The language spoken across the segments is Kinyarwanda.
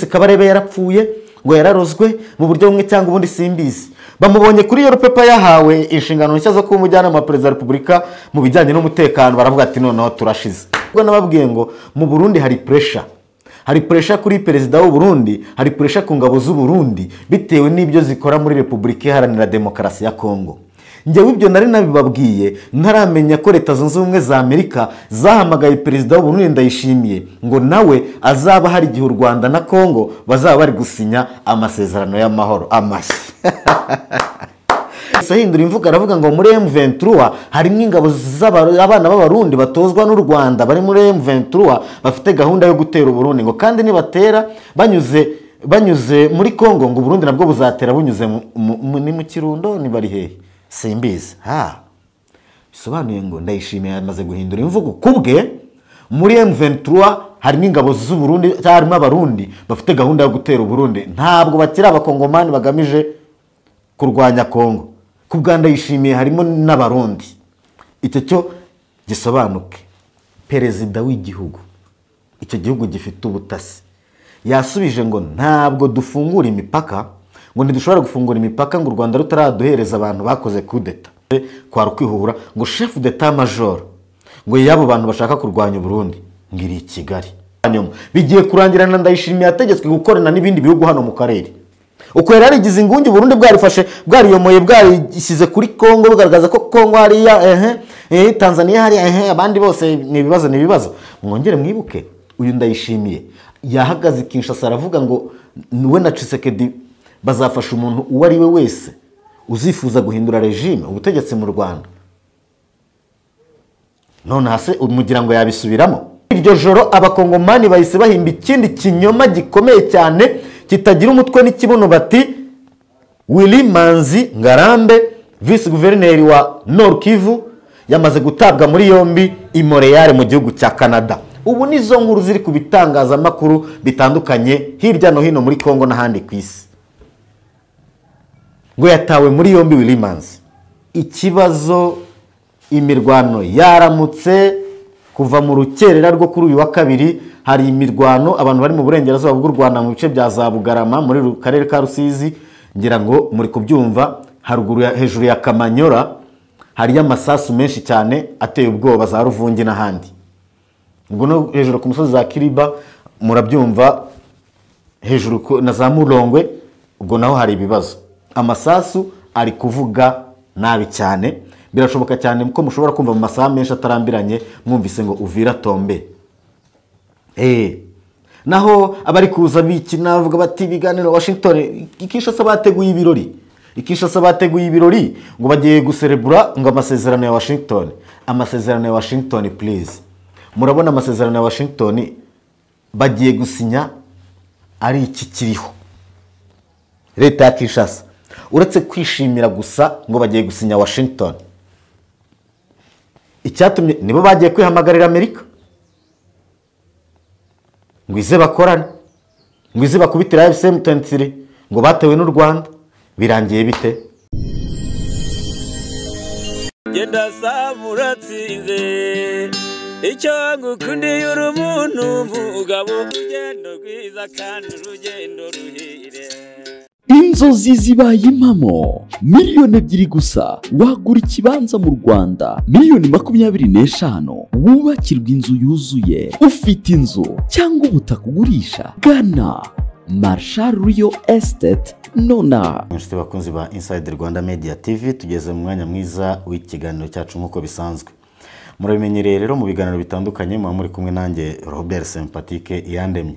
Kabarebe yarapfuye ngo yararozwe mu buryo bumwe cyangwa ubundi simbizi. Bamubonye kuri iyo pepa yahawe inshingano nshya zo kuba umujyanama wa Perezida wa Repubulika mu bijyanye n'umutekano, baravuga ati noneho turashize. Ubwo nababwiye ngo mu Burundi hari pressure. Hari pressure kuri Perezida w'u Burundi, hari pressure ku ngabo z'u Burundi bitewe n'ibyo zikora muri Repubulika Iharanira Demokarasi ya Kongo. Njyewe ibyo nari nabibabwiye ntaramenya ko Leta Zunze Ubumwe za Amerika zahamagaye Perezida w'u Burundi Ndayishimiye ngo nawe azaba hari igihe u Rwanda na Kongo bazaba bari gusinya amasezerano y'amahoro. Amashyi. Sahindura imvugo aravuga ngo muri M23 harimo ingabo z'abana b'Abarundi batozwa n'u Rwanda bari muri M23 bafite gahunda yo gutera Burundi, ngo kandi nibatera banyuze muri Kongo ngo Burundi nabwo buzatera bunyuze ni mu Kirundo ni bari hehe simbizi. Ha, bisobanuye ngo Ndayishimiye yamaze guhindura imvugo kubwe muri M23 harimo ingabo z'u Burundi harimo Abarundi bafite gahunda yo gutera Burundi, ntabwo bakiri abakongomani bagamije kurwanya Kongo. Ku bwa Ndayishimiye harimo n'Abarundi. Icyo cyo gisobanuke. Perezida w'igihugu, icyo gihugu gifite ubutasi, yasubije ngo ntabwo dufungura imipaka, ngo ntidushobora gufungura imipaka ngo u Rwanda rutaraduhereza abantu bakoze coup d'etat kwa rukwihura, ngo chef d'état major ngo yabo bantu bashaka kurwanya Burundi ngiri i Kigali. Hanyuma bigiye kurangirana Ndayishimiye yategetswe gukorana n'ibindi bihugu hano mu karere. Uko yari yarigize ingunge Burundi bwarifashe bwariyomoye bwarishyize kuri Kongo, bugaragaza ko Kongo hariya Tanzania hariya abandi bose ni ibibazo ni ibibazo. Mwongere mwibuke uyu Ndayishimiye yahagaze Kinshasa aravuga ngo we na Tshisekedi bazafasha umuntu uwo ari we wese uzifuza guhindura regime ubutegetsi mu Rwanda. None hase umugira ngo yabisubiramo. Iryo joro abakongomani bahise bahimba ikindi kinyoma gikomeye cyane kitagira umutwe n'ikibuno, bati Willy Manzi Ngarambe vice guverineri wa Nord Kivu yamaze gutabwa muri yombi i Montreal mu gihugu cya Canada. Ubu nizo nkuru ziri ku bitangazamakuru bitandukanye hirya no hino muri Kongo n'ahandi ku isi. Ngo yatawe muri yombi Willy Manzi. Ikibazo imirwano yaramutse kuva mu rukerera rwo kuri uyu wa kabiri. Hari imirwano abantu bari mu burengerazuba bw'u Rwanda mu bice bya za Bugarama muri karere ka Rusizi, ngira ngo muri kubyumva, haruguru hejuru ya Kamanyora hari amasasu menshi cyane ateye ubwoba za Ruvungi n'ahandi. Ubwo no hejuru ku musozi za Kiriba murabyumva, hejuru na za Murongwe ubwo naho hari ibibazo. Amasasu ari kuvuga nabi cyane, birashoboka cyane ko mushobora kumva mu masaha menshi atarambiranye mwumvise ngo Uvira tombe. Naho abari kuza bikina bavuga bati biganiro Washington, Kinshasa bateguye ibirori. Kinshasa bateguye ibirori ngo bagiye guserebura ngo amasezerano ya Washington. Amasezerano ya Washington please. Murabona amasezerano ya Washington bagiye gusinya ari iki kiriho. Leta ya Kinshasa uretse kwishimira gusa ngo bagiye gusinya Washington, icyatumye nibo bagiye kwihamagarira Amerika ngo ize bakorane, ngo ize bakubitira M23 ngo batewe n'u Rwanda. Birangiye bite? Genda samuratsinze icyo ngukundiye uri umuntu mugabo, urugendo rwiza kandi urugendo ruhire. Inzozi zibaye impamo. 2 miliyoni gusa wagura ikibanza mu Rwanda. 25 miliyoni wubakirwa inzu yuzuye. Ufite inzu cyangwa ubutaka ugurisha, gana Marshal Real Estate nona. Inshuti bakunzi ba Inside Rwanda Media TV, tugeze mu mwanya mwiza w'ikiganiro cyacu nk'uko bisanzwe. Murabimenyereye rero mu biganiro bitandukanye muba muri kumwe nanjye Robert Sympathique Iyandemye.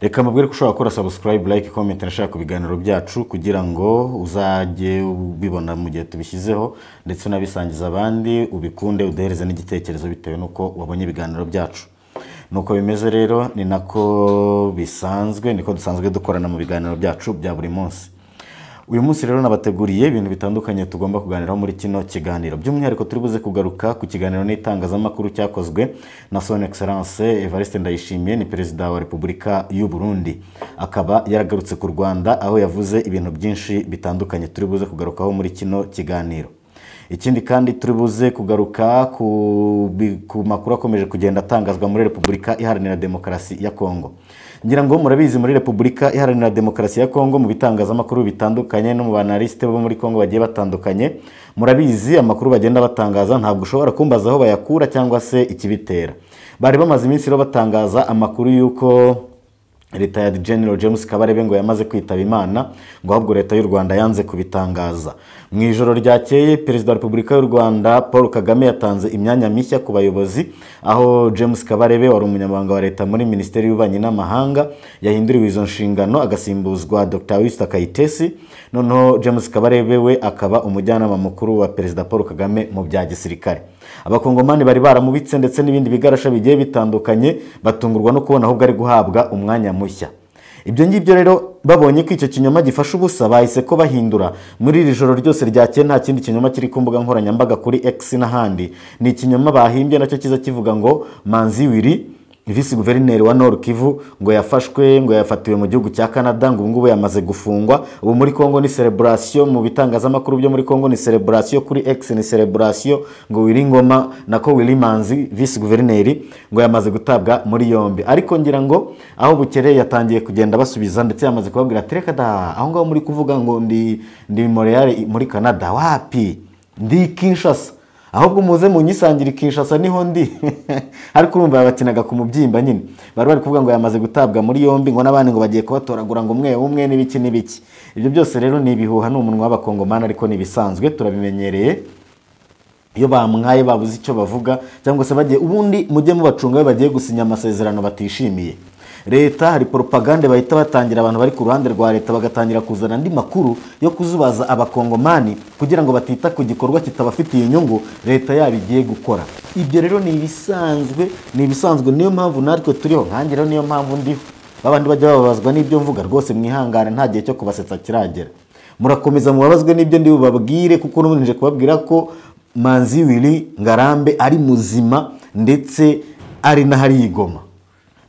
Reka mbabwire ko ushobora gukora subscribe, like, comment na share ku biganiro byacu kugira ngo uzajye ubibona mu gihe tubishyizeho, ndetse unabisangiza abandi, ubikunde, uduhereze n'igitekerezo bitewe n'uko wabonye ibiganiro byacu. Nuko bimeze rero, ni nako bisanzwe, niko dusanzwe dukorana mu biganiro byacu bya buri munsi. Uyu munsi rero nabateguriye ibintu bitandukanye tugomba kuganiraho muri kino kiganiro. By'umwihariko turi buze kugaruka ku kiganiro n'itangazamakuru cyakozwe na Son Excellence Evariste Ndayishimiye, ni Perezida wa Repubulika y'u Burundi. Akaba yaragarutse ku Rwanda aho yavuze ibintu byinshi bitandukanye turi buze kugarukaho muri kino kiganiro. Ikindi kandi turi buze kugaruka ku makuru akomeje kugenda atangazwa muri Repubulika Iharanira Demokarasi ya Kongo. Ngira ngo murabizi, muri Repubulika Iharanira Demokarasi ya Kongo, mu bitangazamakuru bitandukanye no mu banaliste bo muri Kongo bagiye batandukanye, murabizi amakuru bagenda batangaza, ntabwo ushobora kumbaza aho bayakura cyangwa se ikibitera. Bari bamaze iminsi rero batangaza amakuru y'uko leta ya General James Kabarebe ngo yamaze kwitaba Imana, ngo ahubwo leta y'u Rwanda yanze kubitangaza. Mu ijoro ryakeye Perezida wa Repubulika y'u Rwanda Paul Kagame yatanze imyanya mishya ku bayobozi, aho James Kabarebe wari umunyamabanga wa leta muri Minisiteri y'Ububanyi n'Amahanga yahinduriwe izo nshingano agasimbuzwa Dr. Wisita Kayitesi, noneho James Kabarebe we akaba umujyanama mukuru wa Perezida Paul Kagame mu bya gisirikare. Abakongomani bari baramubitse ndetse n'ibindi bigarasha bigiye bitandukanye batungurwa no kubona ahubwo ari guhabwa umwanya mushya. Ibyo ngibyo rero babonye ko icyo kinyoma gifasha ubusa, bahise ko bahindura. Muri iri joro ryose ryakeye nta kindi kinyoma kiri ku mbuga nkoranyambaga kuri X n'ahandi, ni ikinyoma bahimbye nacyo kiza kivuga ngo Manzi Willy visi guverineri wa Nord Kivu ngo yafashwe, ngo yafatiwe mu gihugu cya Canada, ngo ubungubu yamaze gufungwa. Ubu muri Kongo ni celebration, mu bitangazamakuru byo muri Kongo ni celebration, kuri X ni celebration, ngo Willy Ngoma nako Willy Manzi visi guverineri ngo yamaze gutabwa muri yombi. Ariko ngira ngo aho bukereye yatangiye kugenda basubiza, ndetse yamaze kubabwira ati reka da, aho ngaho muri kuvuga ngo ndi Montreal muri Canada, wapi, ndi Kinshasa, ahubwo muze munyisangira Kinshasa niho ndi. Ariko urumva bakinaga ku mubyimba nyine, bari bari kuvuga ngo yamaze gutabwa muri yombi, ngo n'abandi ngo bagiye kubatoragura ngo umwe umwe n'ibiki n'ibiki. Ibyo byose rero ni ibihuha, ni umunwa w'abakongomani, ariko ni ibisanzwe turabimenyereye. Iyo bamwaye babuze icyo bavuga cyangwa se bagiye, ubundi mujye mubacunga bagiye gusinya amasezerano batishimiye leta, hari propagande bahita batangira, abantu bari ku ruhande rwa leta bagatangira kuzana andi makuru yo kuzubaza abakongomani kugira ngo batita ku gikorwa kitabafitiye inyungu leta yabo igiye gukora. Ibyo rero ni ibisanzwe, ni ibisanzwe, niyo mpamvu natwe turiho, nkanjye rero niyo mpamvu ndiho. Babandi bajya bababazwa n'ibyo mvuga rwose mwihangane, nta gihe cyo kubasetsa kiragera. Murakomeza mubabazwe n'ibyo ndi bubabwire, kuko n'ubundi nje kubabwira ko Manzi Willy Ngarambe ari muzima ndetse ari n'ahari yigoma.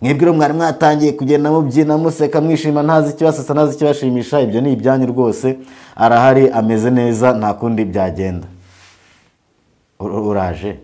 Mwebwe mwari mwatangiye kugenda mubyina museka mwishima, ntazi ikibasetsa ntazi ikibashimisha, ibyo ni ibyanyu rwose, arahari ameze neza, nta kundi byagenda. Uraje.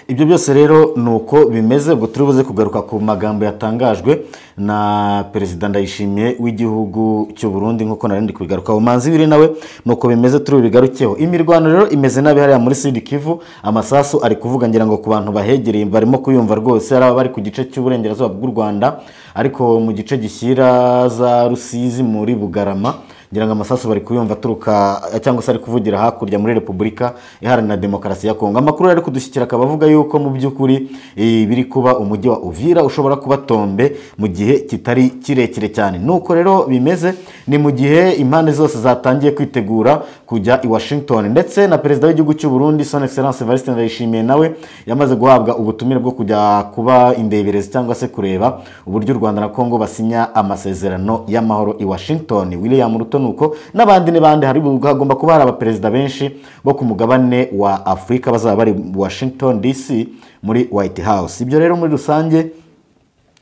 Ibyo byose rero nuko bimeze. Ubwo turi buze kugaruka ku magambo yatangajwe na Perezida Ndayishimiye w'igihugu cy'u Burundi nkuko nari ndi kubigarukaho. Manzi Willy nawe nuko bimeze, turi bigarukeho. Imirwano rero imeze nabi hariya muri Sud Kivu, amasasu ari kuvuga, ngira ngo ku bantu bahegereye barimo kuyumva rwose, ari bari ku gice cy'uburengerazuba bw'u Rwanda, ariko mu gice gishyira za Rusizi muri Bugarama ngira ngo amasasu bari kuyumva aturuka cyangwa se ari kuvugira hakurya muri Repubulika Iharanira Demokarasi ya Kongo. Amakuru ari kudushyikira akaba avuga yuko mu by'ukuri biri kuba umujyi wa Uvira ushobora kuba tombe mu gihe kitari kirekire cyane. Nuko rero bimeze, ni mu gihe impande zose zatangiye kwitegura kujya i Washington, ndetse na Perezida w'igihugu cy'u Burundi Son Excellence Evariste Ndayishimiye nawe yamaze guhabwa ubutumire bwo kujya kuba indeberezi cyangwa se kureba uburyo u Rwanda na Kongo basinya amasezerano y'amahoro i Washington. William Ruto nuko n'abandi n'abandi, hari hagomba kuba hari abaperezida benshi bo ku mugabane wa Afurika bazaba bari Washington DC muri White House. Ibyo rero muri rusange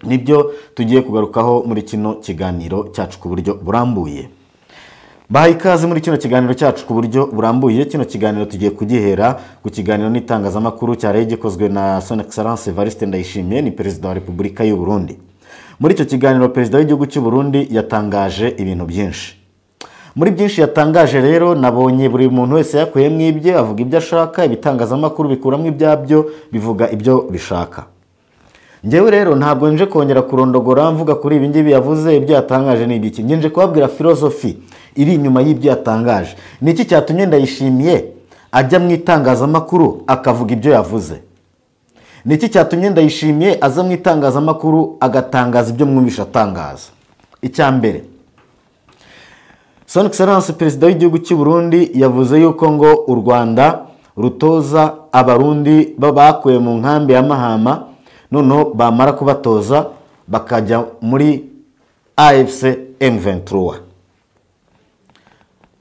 nibyo tugiye kugarukaho muri kino kiganiro cyacu ku buryo burambuye. Bahaye ikaze muri kino kiganiro cyacu ku buryo burambuye. Kino kiganiro tugiye kugihera ku kiganiro n'itangazamakuru cyari gikozwe na Son Excellence Evariste Ndayishimiye, ni Perezida wa Repubulika y'u Burundi. Muri icyo kiganiro Perezida w'igihugu cy'u Burundi yatangaje ibintu byinshi. Muri byinshi yatangaje rero nabonye buri muntu wese yakuyemo ibye, avuga ibyo ashaka, ibitangazamakuru bikuramo ibyabyo, bivuga ibyo bishaka. Njyewe rero ntabwo nje kongera kurondogora mvuga kuri ibi ngibi yavuze, ibyo yatangaje ni ibiki. Nje kubabwira philosophy iri inyuma y'ibyo yatangaje. Ni iki cyatumye Ndayishimiye ajya mu itangazamakuru akavuga ibyo yavuze? Ni iki cyatumye Ndayishimiye aza mu itangazamakuru agatangaza ibyo mwumvisha atangaza? Icya mbere, Son Excellence Perezida w'igihugu cy'u Burundi yavuze yuko ngo u Rwanda rutoza abarundi babakuye mu nkambi ya Mahama, noneho bamara kubatoza bakajya muri AFC M23.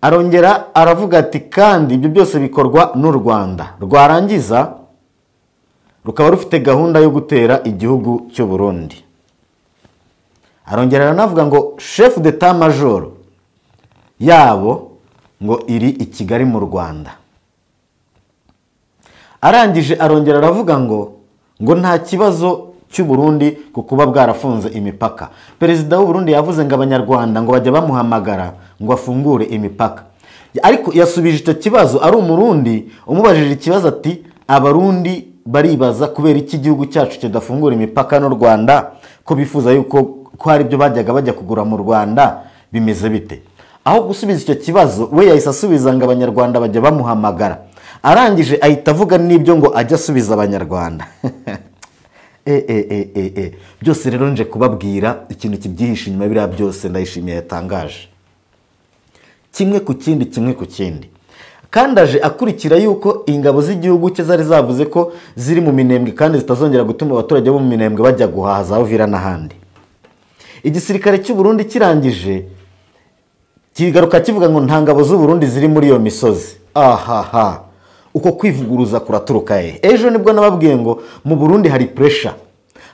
Arongera aravuga ati kandi ibyo byose bikorwa n'u Rwanda, rwarangiza rukaba rufite gahunda yo gutera igihugu cy'u Burundi. Arongera aranavuga ngo chef d'état major yabo ngo iri i Kigali mu Rwanda. Arangije arongera aravuga ngo nta kibazo cy'u Burundi ku kuba bwarafunze imipaka. Perezida w'u Burundi yavuze ngo abanyarwanda ngo bajya bamuhamagara ngo afungure imipaka, ariko yasubije icyo kibazo ari umurundi umubajije ikibazo ati abarundi baribaza kubera iki gihugu cyacu kidafungura imipaka n'u Rwanda, ko bifuza yuko ko hari ibyo bajyaga bajya kugura mu Rwanda, bimeze bite? Aho gusubiza icyo kibazo we yahise asubiza ngo abanyarwanda bajya bamuhamagara, arangije ahita avuga n'ibyo ngo ajya asubiza abanyarwanda. Byose rero nje kubabwira ikintu kibyihishe inyuma biriya byose Ndayishimiye yatangaje, kimwe ku kindi, kimwe ku kindi. Kandi aje akurikira yuko ingabo z'igihugu cye zari zavuze ko ziri mu Minembwe kandi zitazongera gutuma abaturage bo mu Minembwe bajya guhaha za Uvira n'ahandi. Igisirikare cy'u Burundi kirangije kigaruka kivuga ngo nta ngabo z'u Burundi ziri muri iyo misozi. Ahaha, uko kwivuguruza kuraturuka he? Ejo nibwo nababwiye ngo mu Burundi hari pressure,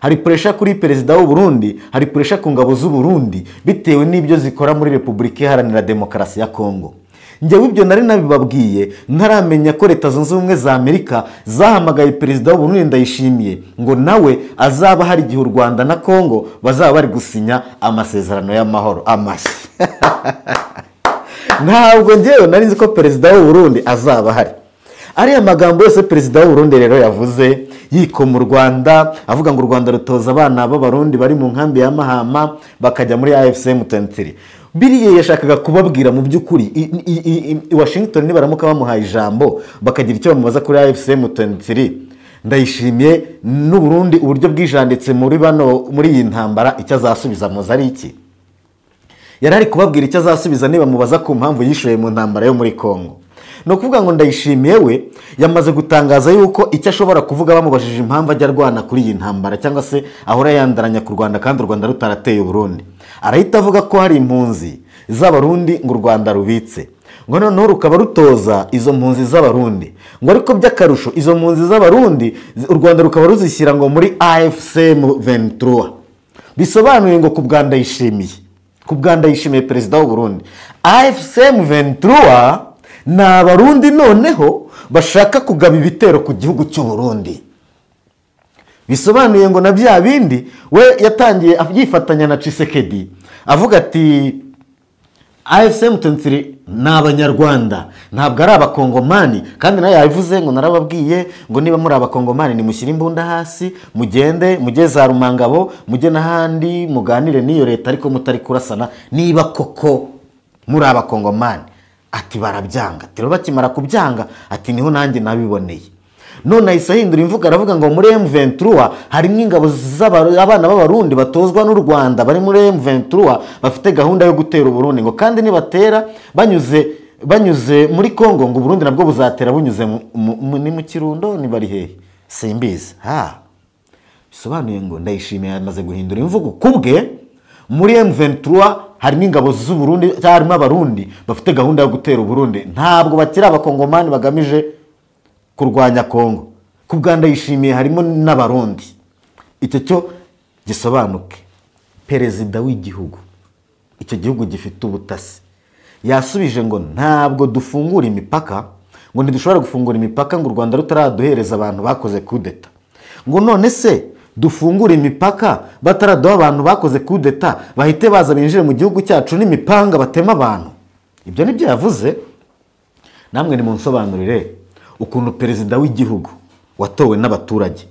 hari pressure kuri perezida w'u Burundi, hari pressure ku ngabo z'u Burundi bitewe n'ibyo zikora muri Repubulika Iharanira Demokarasi ya Kongo. Njyewe ibyo nari nabibabwiye ntaramenya ko Leta Zunze Ubumwe za Amerika zahamagaye perezida w'u Burundi Ndayishimiye ngo nawe azaba hari igihe u Rwanda na Kongo bazaba bari gusinya amasezerano y'amahoro. Amashyi. Ntabwo njyewe nari nzi ko perezida w'u Burundi azaba hari. Ariya magambo yose perezida w'u Burundi rero yavuze yikoma u Rwanda, avuga ngo u Rwanda rutoza abana b'abarundi bari mu nkambi ya Mahama bakajya muri AFC M23. Biriya yashakaga kubabwira mu by'ukuri Washington nibaramuka bamuhaye ijambo bakagira icyo bamubaza kuri AFC M23, Ndayishimiye n'u Burundi uburyo bwijanditse muri bano muri iyi ntambara, icyo azasubiza muzi ari iki? Yari ari kubabwira icyo azasubiza niba mubaza ku mpamvu yishoye mu ntambara yo muri Kongo. No kuvuga ngo Ndayishimiye we yamaze gutangaza yuko icyo ashobora kuvuga bamubajije impamvu ajya arwana kuri iyi ntambara cyangwa se ahora yandaranya ku Rwanda kandi u Rwanda rutarateye u Burundi, arahita avuga ko hari impunzi z'abarundi ngo u Rwanda rubitse, ngo noneho rukaba rutoza izo mpunzi z'abarundi, ngo ariko by'akarusho izo mpunzi z'abarundi u Rwanda rukaba ruzishyira ngo muri AFC M23. Bisobanuye ngo ku bwa Ndayishimiye, ku bwa Ndayishimiye perezida w'u Burundi, AFC M23 ni abarundi noneho bashaka kugaba ibitero ku gihugu cy'u Burundi. Bisobanuye ngo na bya bindi we yatangiye yifatanya na Tshisekedi avuga ati AFC M23 ni abanyarwanda ntabwo ari abakongomani, kandi nayo yabivuze ngo narababwiye ngo niba muri abakongomani nimushyire imbunda hasi mugende mujye za Rumangabo mujye n'ahandi muganire n'iyo leta ariko mutari kurasana niba koko muri abakongomani. Ati barabyanga, ati bakimara kubyanga ati niho nanjye nabiboneye. None ahise ahindura imvugo aravuga ngo muri M23 harimo ingabo z'abana b'abarundi batozwa n'u Rwanda bari muri M23 bafite gahunda yo gutera u Burundi, ngo kandi nibatera banyuze muri Kongo ngo Burundi nabwo buzatera bunyuze ni mu Kirundo ni bari hehe simbizi. Ha, bisobanuye ngo Ndayishimiye yamaze guhindura imvugo kubwe muri M23 harimo ingabo z'u Burundi harimo abarundi bafite gahunda yo gutera u Burundi, ntabwo bakiri abakongomani bagamije kurwanya Kongo. Ku bwa Ndayishimiye harimo n'abarundi. Icyo cyo gisobanuke, perezida w'igihugu icyo gihugu gifite ubutasi yasubije ngo ntabwo dufungura imipaka, ngo ntidushobora gufungura imipaka ngo u Rwanda rutaraduhereza abantu bakoze kudeta, ngo none se dufungura imipaka bataraduha abantu bakoze kudeta bahite baza binjire mu gihugu cyacu n'imipanga batema abantu? Ibyo nibyo yavuze. Namwe nimunsobanurire ukuntu perezida w'igihugu watowe n'abaturage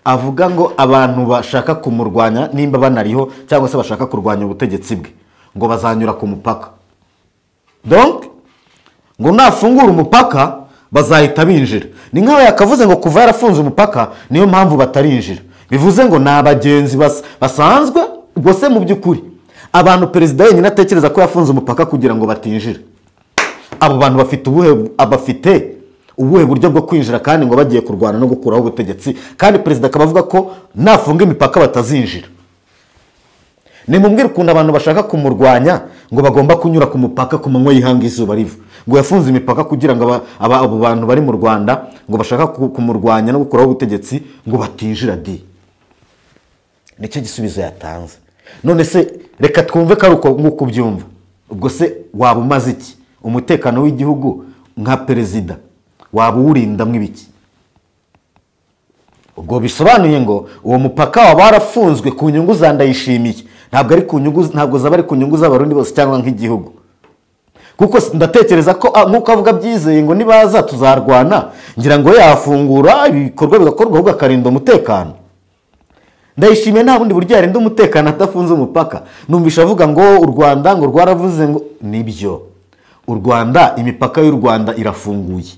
avuga ngo abantu bashaka kumurwanya nimba banariho cyangwa se bashaka kurwanya ubutegetsi bwe ngo bazanyura ku mupaka, donc ngo nafungura umupaka bazahita binjira. Ni nkaho yakavuze ngo kuva yarafunze umupaka niyo mpamvu batarinjira, bivuze ngo ni abagenzi basanzwe. Ubwo se mu by'ukuri abantu perezida wenyine atekereza ko yafunze umupaka kugira ngo batinjira, abo bantu bafite ubuhe abafite ubuhe buryo bwo kwinjira kandi ngo bagiye kurwana no gukuraho ubutegetsi, kandi perezida akaba avuga ko nafunga imipaka batazinjira? Nimumbwire ukuntu abantu bashaka kumurwanya ngo bagomba kunyura ku mupaka ku manywa y'ihanga izuba riva, ngo yafunze imipaka kugira ngo abo bantu bari mu Rwanda ngo bashaka kumurwanya no gukuraho ubutegetsi ngo batinjira di. Nicyo gisubizo yatanze. None se reka twumve ko ari uko nk'uko ubyumva, ubwo se waba umaze iki? Umutekano w'igihugu nka perezida waba uwurindamwo ibiki? Ubwo bisobanuye ngo uwo mupaka waba warafunzwe ku nyungu za Ndayishimiye, ntabwo ari ku nyungu, ntabwo zaba ari ku nyungu z'Abarundi bose cyangwa nk'igihugu. Kuko ndatekereza ko nk'uko avuga byizeye ngo nibaza tuzarwana, ngira ngo yafungura ibikorwa bigakorwa ahubwo akarinda umutekano. Ndayishimiye nta bundi buryo yarinda umutekano adafunze umupaka. Numvisha avuga ngo u Rwanda ngo rwaravuze ngo nibyo. U Rwanda, imipaka y'u Rwanda irafunguye.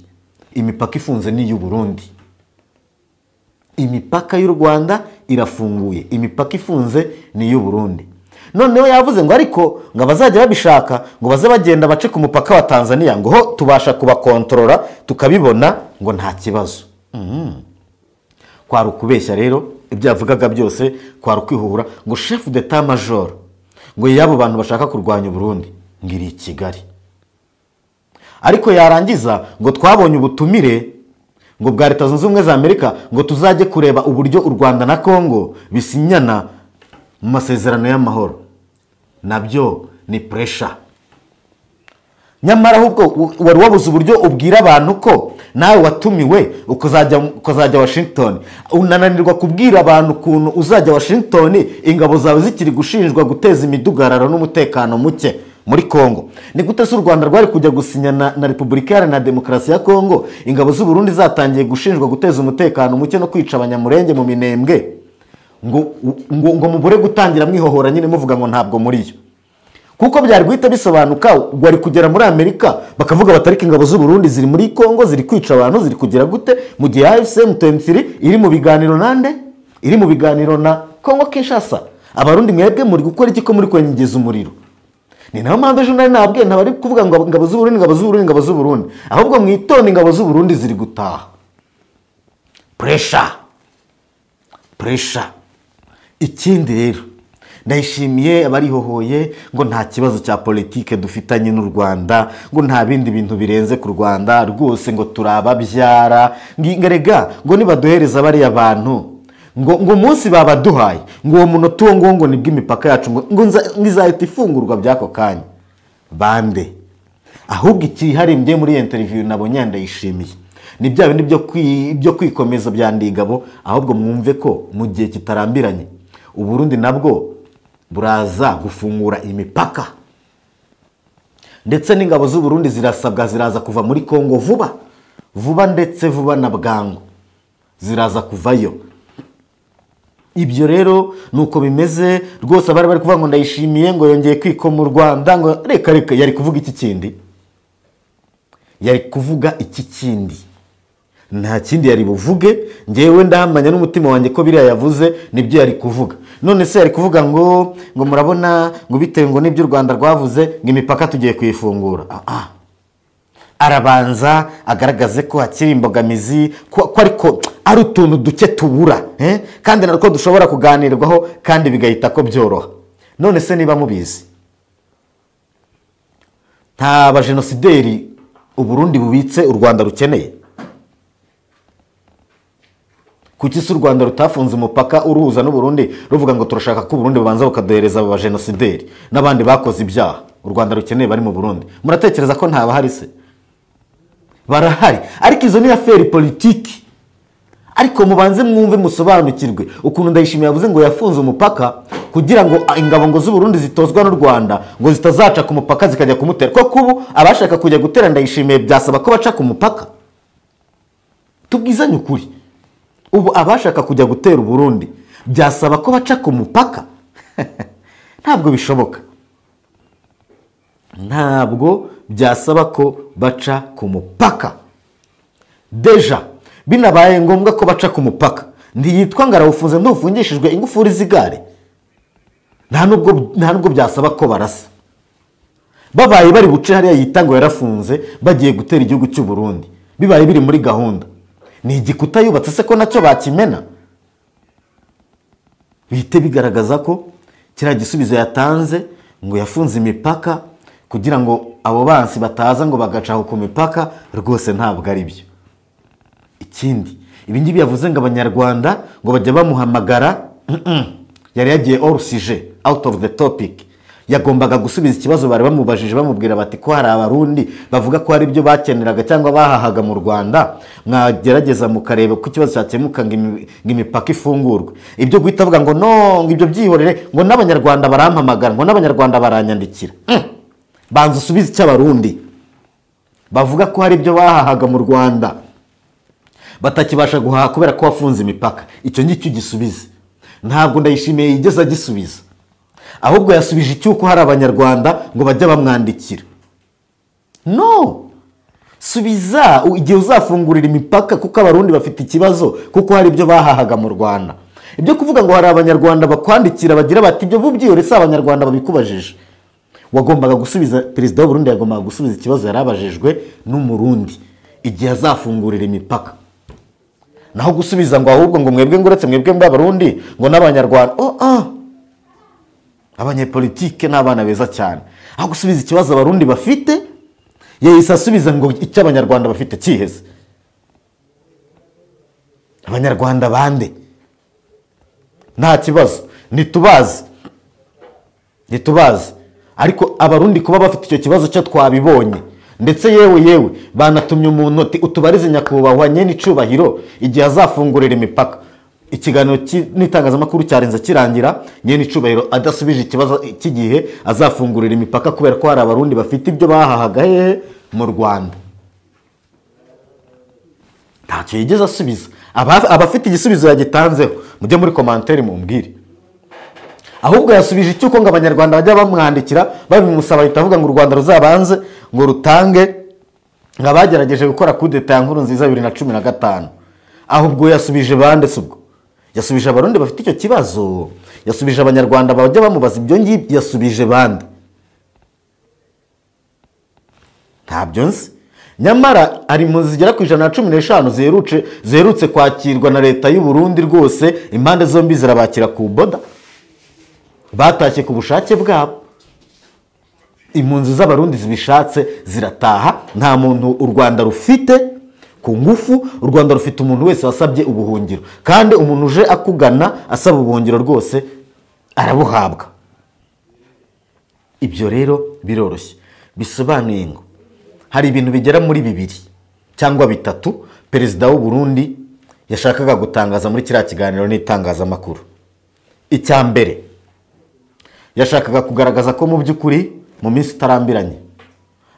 Imipaka ifunze ni y'u Burundi. Imipaka y'u Rwanda irafunguye, imipaka ifunze ni y'u Burundi. Noneho yavuze ngo ariko ngo abazajya babishaka ngo baze bagenda bace ku mupaka wa Tanzania, ngo ho tubasha kubakontorora tukabibona ngo nta kibazo. Kwari ukubeshya rero, ibyo yavugaga byose kwari ukwihuhura. Ngo chef d'état major ngo yabo bantu bashaka kurwanya Burundi ngo iri i Kigali. Ariko yarangiza ngo twabonye ubutumire ngo bwa Leta Zunze Ubumwe za Amerika ngo tuzajye kureba uburyo u Rwanda na Kongo bisinyana mu masezerano y'amahoro. Nabyo ni pressure. Nyamara ahubwo wari wabuze uburyo ubwira abantu ko nawe watumiwe ukazajya Washington, unananirwa kubwira abantu ukuntu uzajya Washington ingabo zawe zikiri gushinjwa guteza imidugararo n'umutekano muke muri Kongo. Ni gute se u Rwanda rwari kujya gusinyana na Repubulika Iharanira Demokarasi ya Kongo ingabo z'u Burundi zatangiye gushinjwa guteza umutekano muke no kwica abanyamurenge mu Minembwe, ngo mubure gutangira mwihohora nyine muvuga ngo ntabwo muri yo? Kuko byari guhita bisobanuka, wari kugera muri Amerika bakavuga batarika ingabo z'u Burundi ziri muri Kongo ziri kwica abantu ziri kugira gute, mu gihe AFC M23 iri mu biganiro nande, iri mu biganiro na Kongo Kinshasa. Abarundi mwebwe muri gukora iki ko muri kwenyegeza umuriro? Ni nayo mpamvu ejo nari nabwiye ntabari kuvuga ngo ingabo z'u Burundi, ingabo z'u Burundi, ingabo z'u Burundi, ahubwo mwitonde ingabo z'u Burundi ziri gutaha. Pressure, pressure. Ikindi rero Ndayishimiye abarihohoye ngo nta kibazo cya politike dufitanye n'u Rwanda, ngo nta bindi bintu birenze ku Rwanda rwose, ngo turababyara ngerega, ngo nibaduhereza bariya bantu ngo umunsi babaduhaye ngo uwo munota uwo ngo nibwo imipaka yacu ngo izahita ifungurwa by'ako kanya. Bande ahubwo ikiharimbye muri iyi interview nabonye Ndayishimiye ni bya bindi byo kwikomeza bya Ndigabo. Ahubwo mwumve ko mu gihe kitarambiranye u Burundi nabwo buraza gufungura imipaka, ndetse n'ingabo z'u Burundi zirasabwa ziraza kuva muri Kongo vuba vuba, ndetse vuba na bwangu ziraza kuvayo. Ibyo rero nuko bimeze rwose. Abari bari kuvuga ngo Ndayishimiye ngo yongeye kwikoma u Rwanda, ngo reka reka, yari kuvuga iki kindi? Yari kuvuga iki kindi? Nta kindi yari buvuge. Ngewe ndahamanya n'umutima wanjye ko biriya yavuze nibyo yari kuvuga. None se yari kuvuga ngo murabona ngo bitewe ngo nibyo u Rwanda rwavuze ngo imipaka tugiye kuyifungura? Arabanza agaragaze ko hakiri imbogamizi, ko ariko ari utuntu duke tubura, kandi narwo dushobora kuganirwaho kandi bigahita ko byoroha. None se niba mubizi nta bajenosideri u Burundi bubitse u Rwanda rukeneye, kuki se u Rwanda rutafunze umupaka uruhuza n'u Burundi ruvuga ngo turashaka ko Burundi bubanza bukaduhereza aba bajenosideri n'abandi bakoze ibyaha u Rwanda rukeneye bari mu Burundi? Muratekereza ko nta bahari se? Barahari, ariko izo ni affaire politique. Ariko mubanze mwumve musobanukirwe ukuntu Ndayishimiye yavuze ngo yafunze umupaka kugira ngo ingabo ngo z'u Burundi zitozwa n'u Rwanda ngo zitazaca ku mupaka zikajya kumutera. Koko ubu abashaka kujya gutera Ndayishimiye byasaba ko baca ku mupaka? Tubwizanye ukuri, ubu abashaka kujya gutera Burundi byasaba ko baca ku mupaka? Ntabwo bishoboka, ntabwo byasaba ko baca ku mupaka. Deja binabaye ngombwa ko baca ku mupaka, ntiyitwa ngo arawufunze ntufungishijwe ingufuri z'igare, nta nubwo byasaba ko barasa. Babaye bari buce hariya yita ngo yarafunze bagiye gutera igihugu cy'u Burundi, bibaye biri muri gahunda. Ni igikuta yubatse se ko nacyo bakimena? Bihite bigaragaza ko kiriya gisubizo yatanze ngo yafunze imipaka kugira ngo abo bansi bataza ngo bagacaho ku mipaka, rwose ntabwo ari byo. Ikindi ibi ngibi yavuze ngo abanyarwanda ngo bajya bamuhamagara, yari yagiye hors sujet, out of the topic. Yagombaga gusubiza ikibazo bari bamubajije, bamubwira bati ko hari Abarundi bavuga ko hari ibyo bakeneraga cyangwa bahahaga mu Rwanda, mwagerageza mukareba ko ikibazo cyakemuka ngo imipaka ifungurwe. Ibyo guhita avuga ngo no, ngo ibyo byihorere, ngo n'Abanyarwanda barampamagara, ngo n'Abanyarwanda baranyandikira. Banza usubize icyo Abarundi bavuga ko hari ibyo bahahaga mu Rwanda batakibasha guhaha kubera ko wafunze imipaka. Icyo ngicyo gisubize. Ntabwo Ndayishimiye yigeze agisubiza, ahubwo yasubije icyuko hari Abanyarwanda ngo bajya bamwandikira. No, subiza igihe uzafungurira imipaka, kuko Abarundi bafite ikibazo kuko hari ibyo bahahaga mu Rwanda. Ibyo kuvuga ngo hari Abanyarwanda bakwandikira bagira bati ibyo bubyiyore, si Abanyarwanda babikubajije. Wagombaga gusubiza, perezida w'u Burundi yagombaga gusubiza ikibazo yarabajijwe n'Umurundi igihe azafungurira imipaka. Naho gusubiza ngo ahubwo ngo mwebwe nguretse mwebwe mb'Abarundi ngo n'Abanyarwanda, abanyepolitike n'abana beza cyane. Aho gusubiza ikibazo Abarundi bafite, yahise asubiza ngo icyo Abanyarwanda bafite kiheze. Abanyarwanda bande? Nta kibazo, ntitubazi, ntitubazi. Ariko Abarundi kuba bafite icyo kibazo cyo twabibonye. Ndetse yewe banatumye umuntu ati utubarize nyakubahwa nyene icubahiro igihe azafungurira imipaka. Ikiganiro n'itangazamakuru cyarenze kirangira nyene icubahiro adasubije ikibazo cy'igihe azafungurira imipaka kubera ko hari Abarundi bafite ibyo bahahaga hehe mu Rwanda. Ntacyo yigeze asubiza. Abafite igisubizo yagitanzeho mujye muri commentaire mumbwire. Ahubwo yasubije icyuko ngo Abanyarwanda bajya bamwandikira babimusaba, ahita avuga ngo u Rwanda ruzabanze ngo rutange ngo abagerageje gukora coup d'etat ya Nkurunziza 2015. Ahubwo yasubije bande? Ubwo yasubije Abarundi bafite icyo kibazo, yasubije Abanyarwanda bajya bamubaza ibyo ngibyo, yasubije bande? Ntabyo nzi. Nyamara ari mu zigera ku 115 ziherutse kwakirwa na leta y'u Burundi, rwose impande zombi zirabakira ku boda, batashye ku bushake bwabo. Impunzi z'Abarundi zibishatse zirataha, nta muntu u Rwanda rufite ku ngufu. U Rwanda rufite umuntu wese wasabye ubuhungiro, kandi umuntu uje akugana asaba ubuhungiro rwose arabuhabwa. Ibyo rero biroroshye, bisobanuye ngo hari ibintu bigera muri 2 cyangwa 3 perezida w'u Burundi yashakaga gutangaza muri kiriya kiganiro n'itangazamakuru. Icya mbere, yashakaga kugaragaza ko mu by'ukuri mu minsi itarambiranye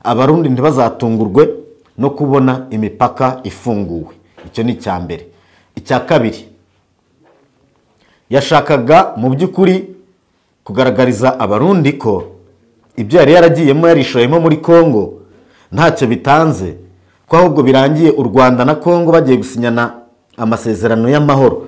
Abarundi ntibazatungurwe no kubona imipaka ifunguwe. Icyo ni icya mbere. Icya kabiri, yashakaga mu by'ukuri kugaragariza Abarundi ko ibyo yari yaragiyemo yarishoyemo muri Kongo ntacyo bitanze, ko ahubwo birangiye u Rwanda na Kongo bagiye gusinyana amasezerano y'amahoro,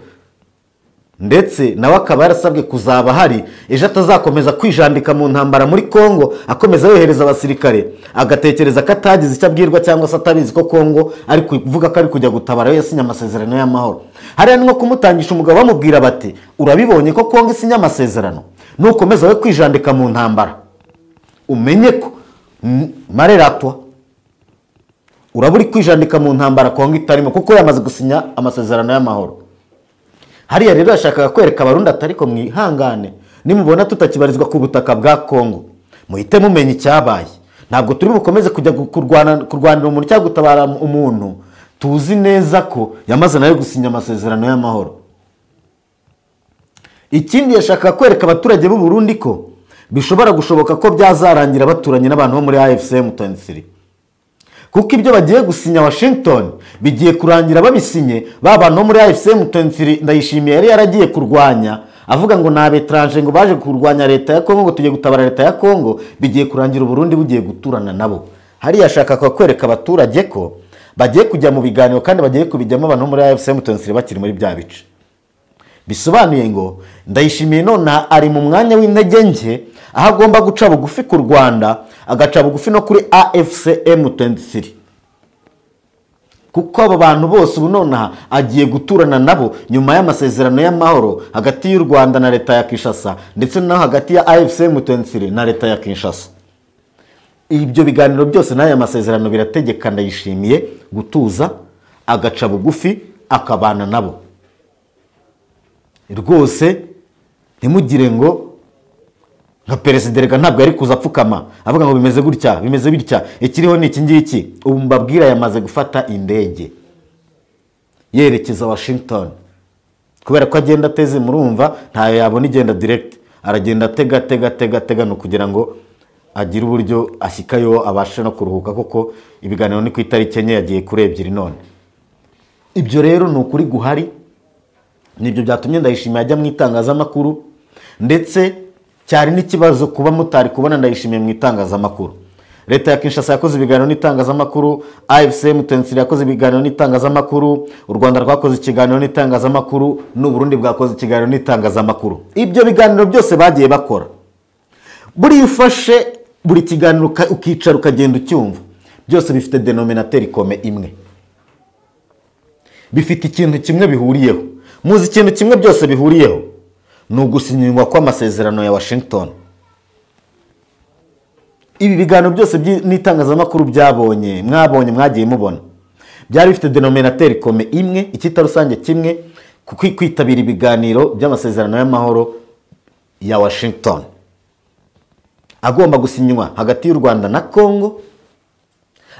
ndetse nawe akaba yarasabwe kuzaba hari ejo atazakomeza kwijandika mu ntambara muri Kongo, akomeza yohereza abasirikare, agatekereza ko atagize icyo abwirwa cyangwa se atabizi ko Kongo ari kuvuga ko ari kujya gutabara yo yasinye amasezerano y'amahoro. Hariya ni nko kumutangisha umugabo bamubwira bati urabibonye ko Kongo isinya amasezerano, nukomeza we kwijandika mu ntambara umenye ko mareratwa uraburi kwijandika mu ntambara Kongo itarimo, kuko yamaze gusinya amasezerano y'amahoro. Hariya rero yashakaga kwereka Abarundi atariko mwihangane, nimubona tutakibarizwa ku butaka bwa Kongo muhite mumenya icyabaye. Ntabwo turi bukomeze kujya kurwanira umuntu cyangwa gutabara umuntu tuzi neza ko yamaze nayo gusinya amasezerano y'amahoro. Ikindi yashakaga kwereka abaturage b'u Burundi ko bishobora gushoboka ko byazarangira baturanye n'abantu bo muri AFC M23, kuko ibyo bagiye gusinya Washington bigiye kurangira babisinye ba bantu bo muri AFC M23 Ndayishimiye yari yaragiye kurwanya avuga ngo na abetranje ngo baje kurwanya leta ya Kongo, ngo tugiye gutabara leta ya Kongo, bigiye kurangira Burundi bugiye guturana nabo. Hari yashaka kwereka abaturage ko bagiye kujya mu biganiro kandi bagiye kubijyamo abantu muri AFC M23 bakiri muri bya bice. Bisobanuye ngo Ndayishimiye none ari mu mwanya w'intege nke, aho agomba guca bugufi ku Rwanda, agaca bugufi no kuri AFC M23, kuko abo bantu bose ubu nonaha agiye guturana nabo nyuma y'amasezerano y'amahoro hagati y'u Rwanda na leta ya Kinshasa, ndetse no hagati ya AFC M23 na leta ya Kinshasa. Ibyo biganiro byose n'aya masezerano birategeka Ndayishimiye gutuza, agaca bugufi, akabana nabo. Rwose ntimugire ngo Nka perezida rega ntabwo yari kuza apfukama avuga ngo bimeze gutya bimeze bitya, ikiriho ni iki ngiki. Ubu mbabwira yamaze gufata indege yerekeza Washington, kubera ko agenda ateze, murumva ntayo yabona igenda direct, aragenda tega tega tega tega, no kugira ngo agire uburyo ashyikayo abashe no kuruhuka, kuko ibiganiro ni ku itariki 4 yagiye kuri 2 none. Ibyo rero ni ukuri guhari, nibyo byatumye Ndayishimiye ajya mu itangazamakuru, ndetse cyari n'ikibazo kuba mutari kubona Ndayishimiye mu itangazamakuru. Leta ya Kinshasa yakoze ibiganiro n'itangazamakuru, AFC M23 yakoze ibiganiro n'itangazamakuru, u Rwanda rwakoze ikiganiro n'itangazamakuru, n'u Burundi bwakoze ikiganiro n'itangazamakuru. Ibyo biganiro byose bagiye bakora, buri ufashe buri kiganiro ukicara ukagenda ucyumva, byose bifite denominateur kome imwe, bifite ikintu kimwe bihuriyeho. Muzi ikintu kimwe byose bihuriyeho? Ni ugusinywa kw'amasezerano ya Washington. Ibi biganiro byose n'itangazamakuru byabonye, mwabonye, mwagiye mubona, byari bifite denominateur kome imwe, icyita rusange kimwe, kwitabira ibiganiro by'amasezerano y'amahoro ya Washington agomba gusinywa hagati y'u Rwanda na Congo.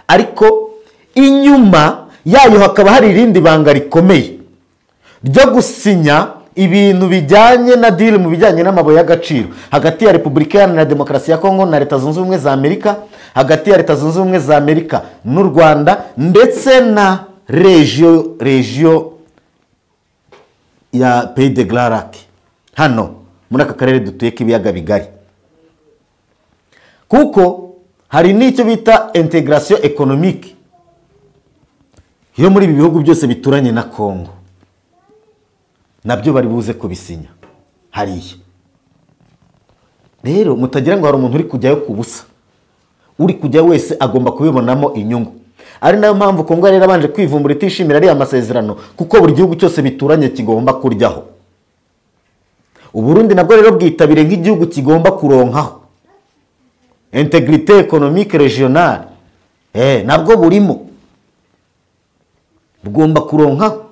Ariko inyuma yayo hakaba hari irindi banga rikomeye ryo gusinya ibintu bijyanye na deal mu bijyanye n'amabuye y'agaciro hagati ya Repubulika Iharanira Demokarasi ya Kongo na Leta Zunze Ubumwe za Amerika, hagati ya Leta Zunze Ubumwe za Amerika n'u Rwanda, ndetse na regio ya Pays de Grand Lac hano muri aka karere dutuye k'ibiyaga bigari, kuko hari n'icyo bita integration économique yo muri ibi bihugu byose bituranye na Kongo, nabyo bari buze kubisinya hariya. Rero mutagira ngo hari umuntu uri kujyayo ku busa, uri kujya wese agomba kubibonamo inyungu. Ari nayo mpamvu Kongo rero abanje kwivumbura itishimira ariya masezerano, kuko buri gihugu cyose bituranye kigomba kuryaho. Uburundi nabwo rero bwitabire nk'igihugu kigomba kuronkaho intégrité économique régionale, nabwo burimo bugomba kuronkaho,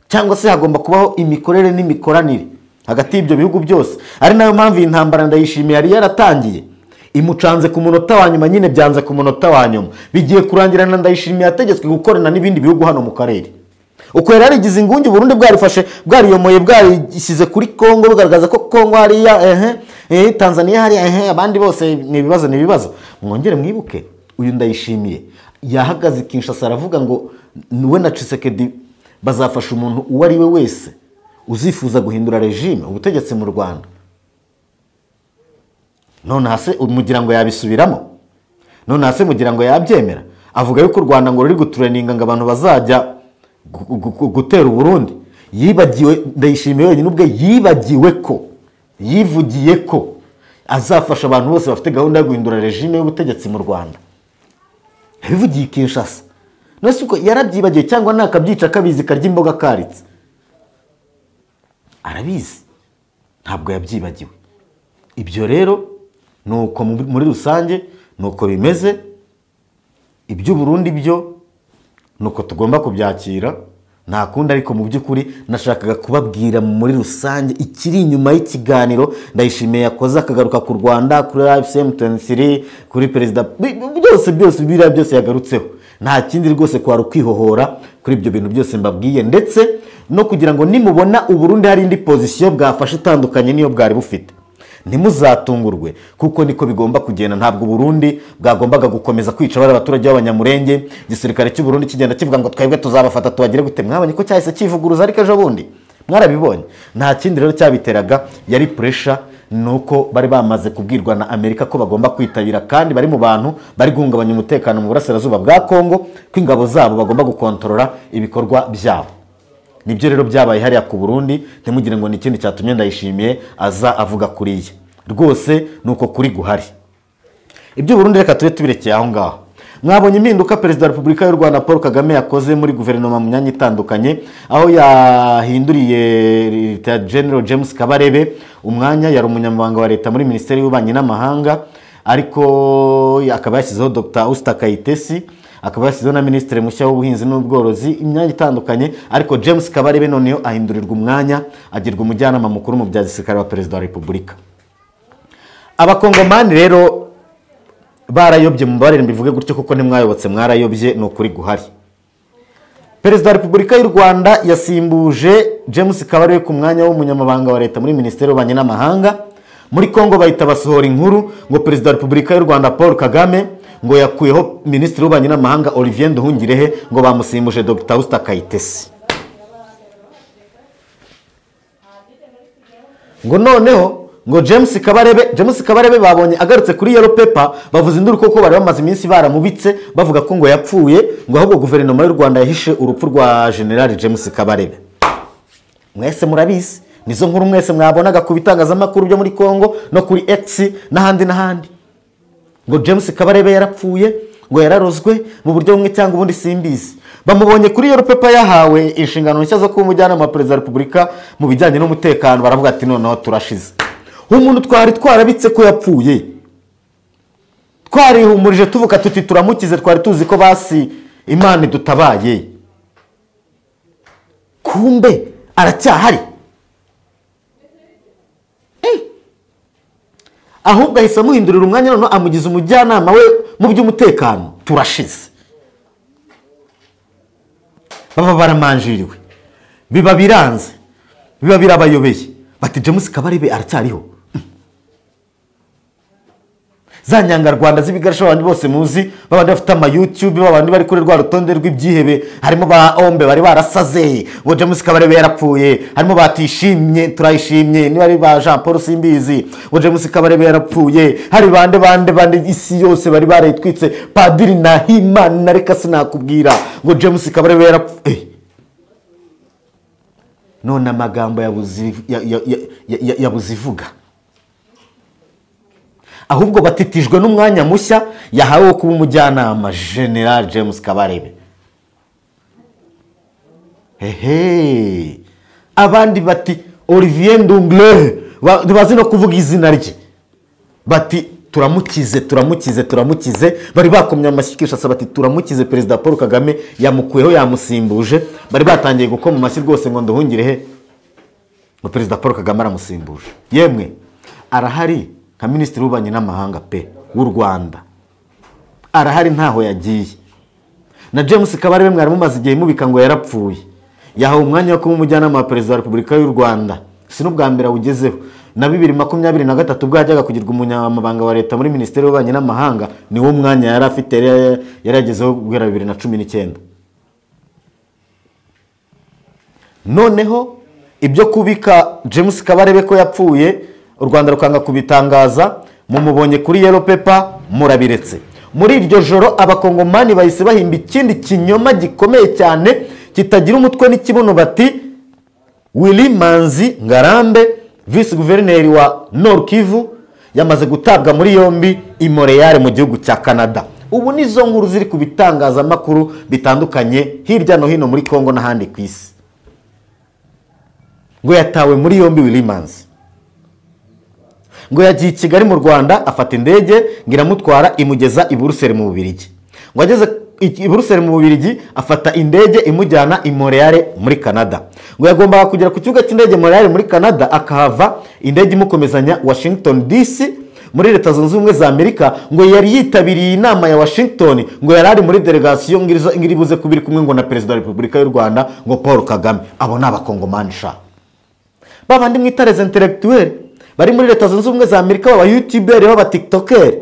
cyangwa se hagomba kubaho imikorere n'imikoranire hagati y'ibyo bihugu byose. Ari nayo mpamvu intambara Ndayishimiye yari yaratangiye imucanze ku munota wa nyuma, nyine byanze ku munota wa nyuma, bigiye kurangirana. Ndayishimiye yategetswe gukorana n'ibindi bihugu hano mu karere. Uko yari yarigize ingunge, Burundi bwarifashe bwariyomoye bwarishyize kuri Kongo, bugaragaza ko Kongo hariya, Tanzania hariya, abandi bose ni ibibazo ni ibibazo. Mwongere mwibuke uyu Ndayishimiye yahagaze Kinshasa aravuga ngo we na Tshisekedi bazafasha umuntu uwo ari we wese uzifuza guhindura regime ubutegetsi mu Rwanda. None hase mugira ngo yabisubiramo? None hase mugira ngo yabyemera? Avuga yuko u Rwanda ngo ruri gutureninga ngo abantu bazajya gutera Burundi. Yibagiwe Ndayishimiye wenyine ubwe, yibagiwe ko yivugiye ko azafasha abantu bose bafite gahunda yo guhindura regime y'ubutegetsi mu Rwanda. Yabivugiye Kinshasa. None uko yarabyibagiye cyangwa nakabyica akabizi karya imboga karitse? Arabizi, ntabwo yabyibagiwe. Ibyo rero nuko muri rusange nuko bimeze. Ibyo Burundi byo nuko tugomba kubyakira, nta kundi. Ariko mu by'ukuri nashakaga kubabwira muri rusange ikiri inyuma y'ikiganiro Ndayishimiye yakoze, akagaruka ku Rwanda, kuri AFC M23, kuri perezida, byose byose biriya byose yagarutseho. Nta kindi rwose kwari ukwihohora kuri ibyo bintu byose mbabwiye, ndetse no kugira ngo nimubona Uburundi hari indi position bwafashe itandukanye niyo bwari bufite, ntimuzatungurwe, kuko niko bigomba kugenda. Ntabwo Burundi bwagombaga gukomeza kwica bari abaturage b'abanyamurenge. Igisirikare cy'u Burundi kigenda kivuga ngo twebwe tuzabafata tubagire gute. Mwabonye ko cyahise kivuguruza, ariko ejo bundi mwarabibonye. Nta kindi rero cyabiteraga, yari pressure, nuko bari bamaze kubwirwa na Amerika ko bagomba kwitabira, kandi bari mu bantu bari guhungabanya umutekano mu burasirazuba bwa Kongo, ko ingabo zabo bagomba gukontorora ibikorwa byabo. Nibyo rero byabaye hariya ku Burundi. Ntimugire ngo ni ikindi cyatumye Ndayishimiye aza avuga kuriya, rwose nuko kuri guhari. Ibyo Burundi reka tube tubirekeye aho ngaho. Mwabonye impinduka Perezida wa Repubulika y'u Rwanda Paul Kagame yakoze muri guverinoma mu myanya itandukanye, aho yahinduriye Leta General James Kabarebe umwanya, yari umunyamabanga wa leta muri Minisiteri y'Ububanyi n'Amahanga, ariko akaba yashyizeho Dr. Usta Kayitesi, akaba yashyizeho na Minisitiri mushya w'ubuhinzi n'ubworozi, imyanya itandukanye. Ariko James Kabarebe noneho ahindurirwa umwanya, agirwa umujyanama mukuru mu bya gisirikare wa Perezida wa Repubulika. Abakongomani rero barayobye, mubarire mbivuge gutyo kuko ntimwayobotse, mwarayobye, ni ukuri guhari. Perezida wa Repubulika y'u Rwanda yasimbuje James Kabarebe ku mwanya w'umunyamabanga wa leta muri Minisiteri y'Ububanyi n'Amahanga. Muri Kongo bahita basohora inkuru ngo Perezida wa Repubulika y'u Rwanda Paul Kagame ngo yakuyeho Minisitiri w'Ububanyi n'Amahanga Olivier Nduhungirehe, ngo bamusimbuje Dr. Usta Kayitesi. Ngo noneho ngo James Kabarebe babonye agarutse kuri Yellow Paper, bavuze induru koko bari bamaze iminsi baramubitse bavuga ko ngo yapfuye, ngo ahubwo guverinoma y'u Rwanda yahishe urupfu rwa General James Kabarebe. Mwese murabizi, nizo nkuru mwese mwabonaga ku bitangazamakuru byo muri Kongo no kuri X n'ahandi n'ahandi. Ngo James Kabarebe yarapfuye, ngo yararozwe mu buryo bumwe cyangwa ubundi simbizi. Bamubonye kuri Yellow Paper yahawe inshingano nshya zo kuba umujyanama wa Perezida wa Repubulika mu bijyanye n'umutekano, baravuga ati noneho turashize. Umuntu twari twarabitse ko yapfuye, twarihumurije tuvuga tuti turamukize, twari tuzi ko basi Imana idutabaye, kumbe aracyahari. Ahubwo ahise amuhindurira umwanya, noneho amugize umujyanama we mu by'umutekano. Turashize, baba baramanjiriwe, biba biranze, biba birabayobeye, bati James Kabarebe aracyariho. Za nyangarwanda z'ibigarasha abandi bose muzi, babandi bafite ama YouTube, babandi bari kuri rwa rutonde rw'ibyihebe, harimo ba Ombe bari barasaze ngo James Kabarebe yarapfuye, harimo batishimye turayishimye niba ari ba Jean Paul Simbizi ngo James Kabarebe yarapfuye, hari bande bande bande isi yose bari barayitwitse, Padiri Nahimana reka sinakubwira ngo James Kabarebe yarapfuye. None amagambo yabuze ivuga, ahubwo batitijwe n'umwanya mushya yahawe wo kuba umujyanama General James Kabarebe. Hehe, abandi bati Olivier Nduhungirehe, bazi no kuvuga izina rye, bati turamukize turamukize turamukize. Bari bakomye amashyi Kinshasa bati turamukize, Perezida Paul Kagame yamukuyeho yamusimbuje. Bari batangiye gukoma amashyi rwose ngo Nduhungirehe, ngo Perezida Paul Kagame aramusimbuje. Yemwe arahari nka Minisitiri w'Ububanyi n'Amahanga pe w'u Rwanda, arahari ntaho yagiye. Na James Kabarebe mwari mumaze igihe mubika ngo yarapfuye, yahawe umwanya wo kuba umujyanama wa Perezida wa Repubulika y'u Rwanda, si n'ubwa mbere awugezeho. Na 2023 ubwo yajyaga kugirwa umunyamabanga wa leta muri Minisiteri y'Ububanyi n'Amahanga, niwo mwanya yari afite, yaragezeho guhera 2019. Noneho ibyo kubika James Kabarebe ko yapfuye, u Rwanda rukanga kubitangaza, mumubonye kuri Yellow Paper murabiretse. Muri iryo joro abakongomani bahise bahimba ikindi kinyoma gikomeye cyane kitagira umutwe n'ikibuno, bati Willy Manzi Ngarambe vice guverineri wa Nord Kivu yamaze gutabwa muri yombi i Montreal mu gihugu cya Canada. Ubu nizo nkuru ziri ku bitangazamakuru bitandukanye hirya no hino muri Kongo n'ahandi ku isi, ngo yatawe muri yombi Willy Manzi, ngo yagiye i Kigali mu Rwanda afata indege ngo iramutwara imugeza i Buruseli mu Bubiligi, ngo ageze i Buruseli mu Bubiligi afata indege imujyana i Montreal muri Canada, ngo yagombaga kugera ku kibuga cy'indege Montreal muri Canada akahava indege imukomezanya Washington DC muri Leta Zunze Ubumwe za Amerika, ngo yari yitabiriye inama ya Washington, ngo yari ari muri delegation ngo iribuze kubiri kumwe ngo na Perezida wa Repubulika y'u Rwanda ngo Paul Kagame. Abo ni abakongomani sha, babandi mwita les intellectuels bari muri Leta Zunze Ubumwe za Amerika, baba YouTuber, baba TikToker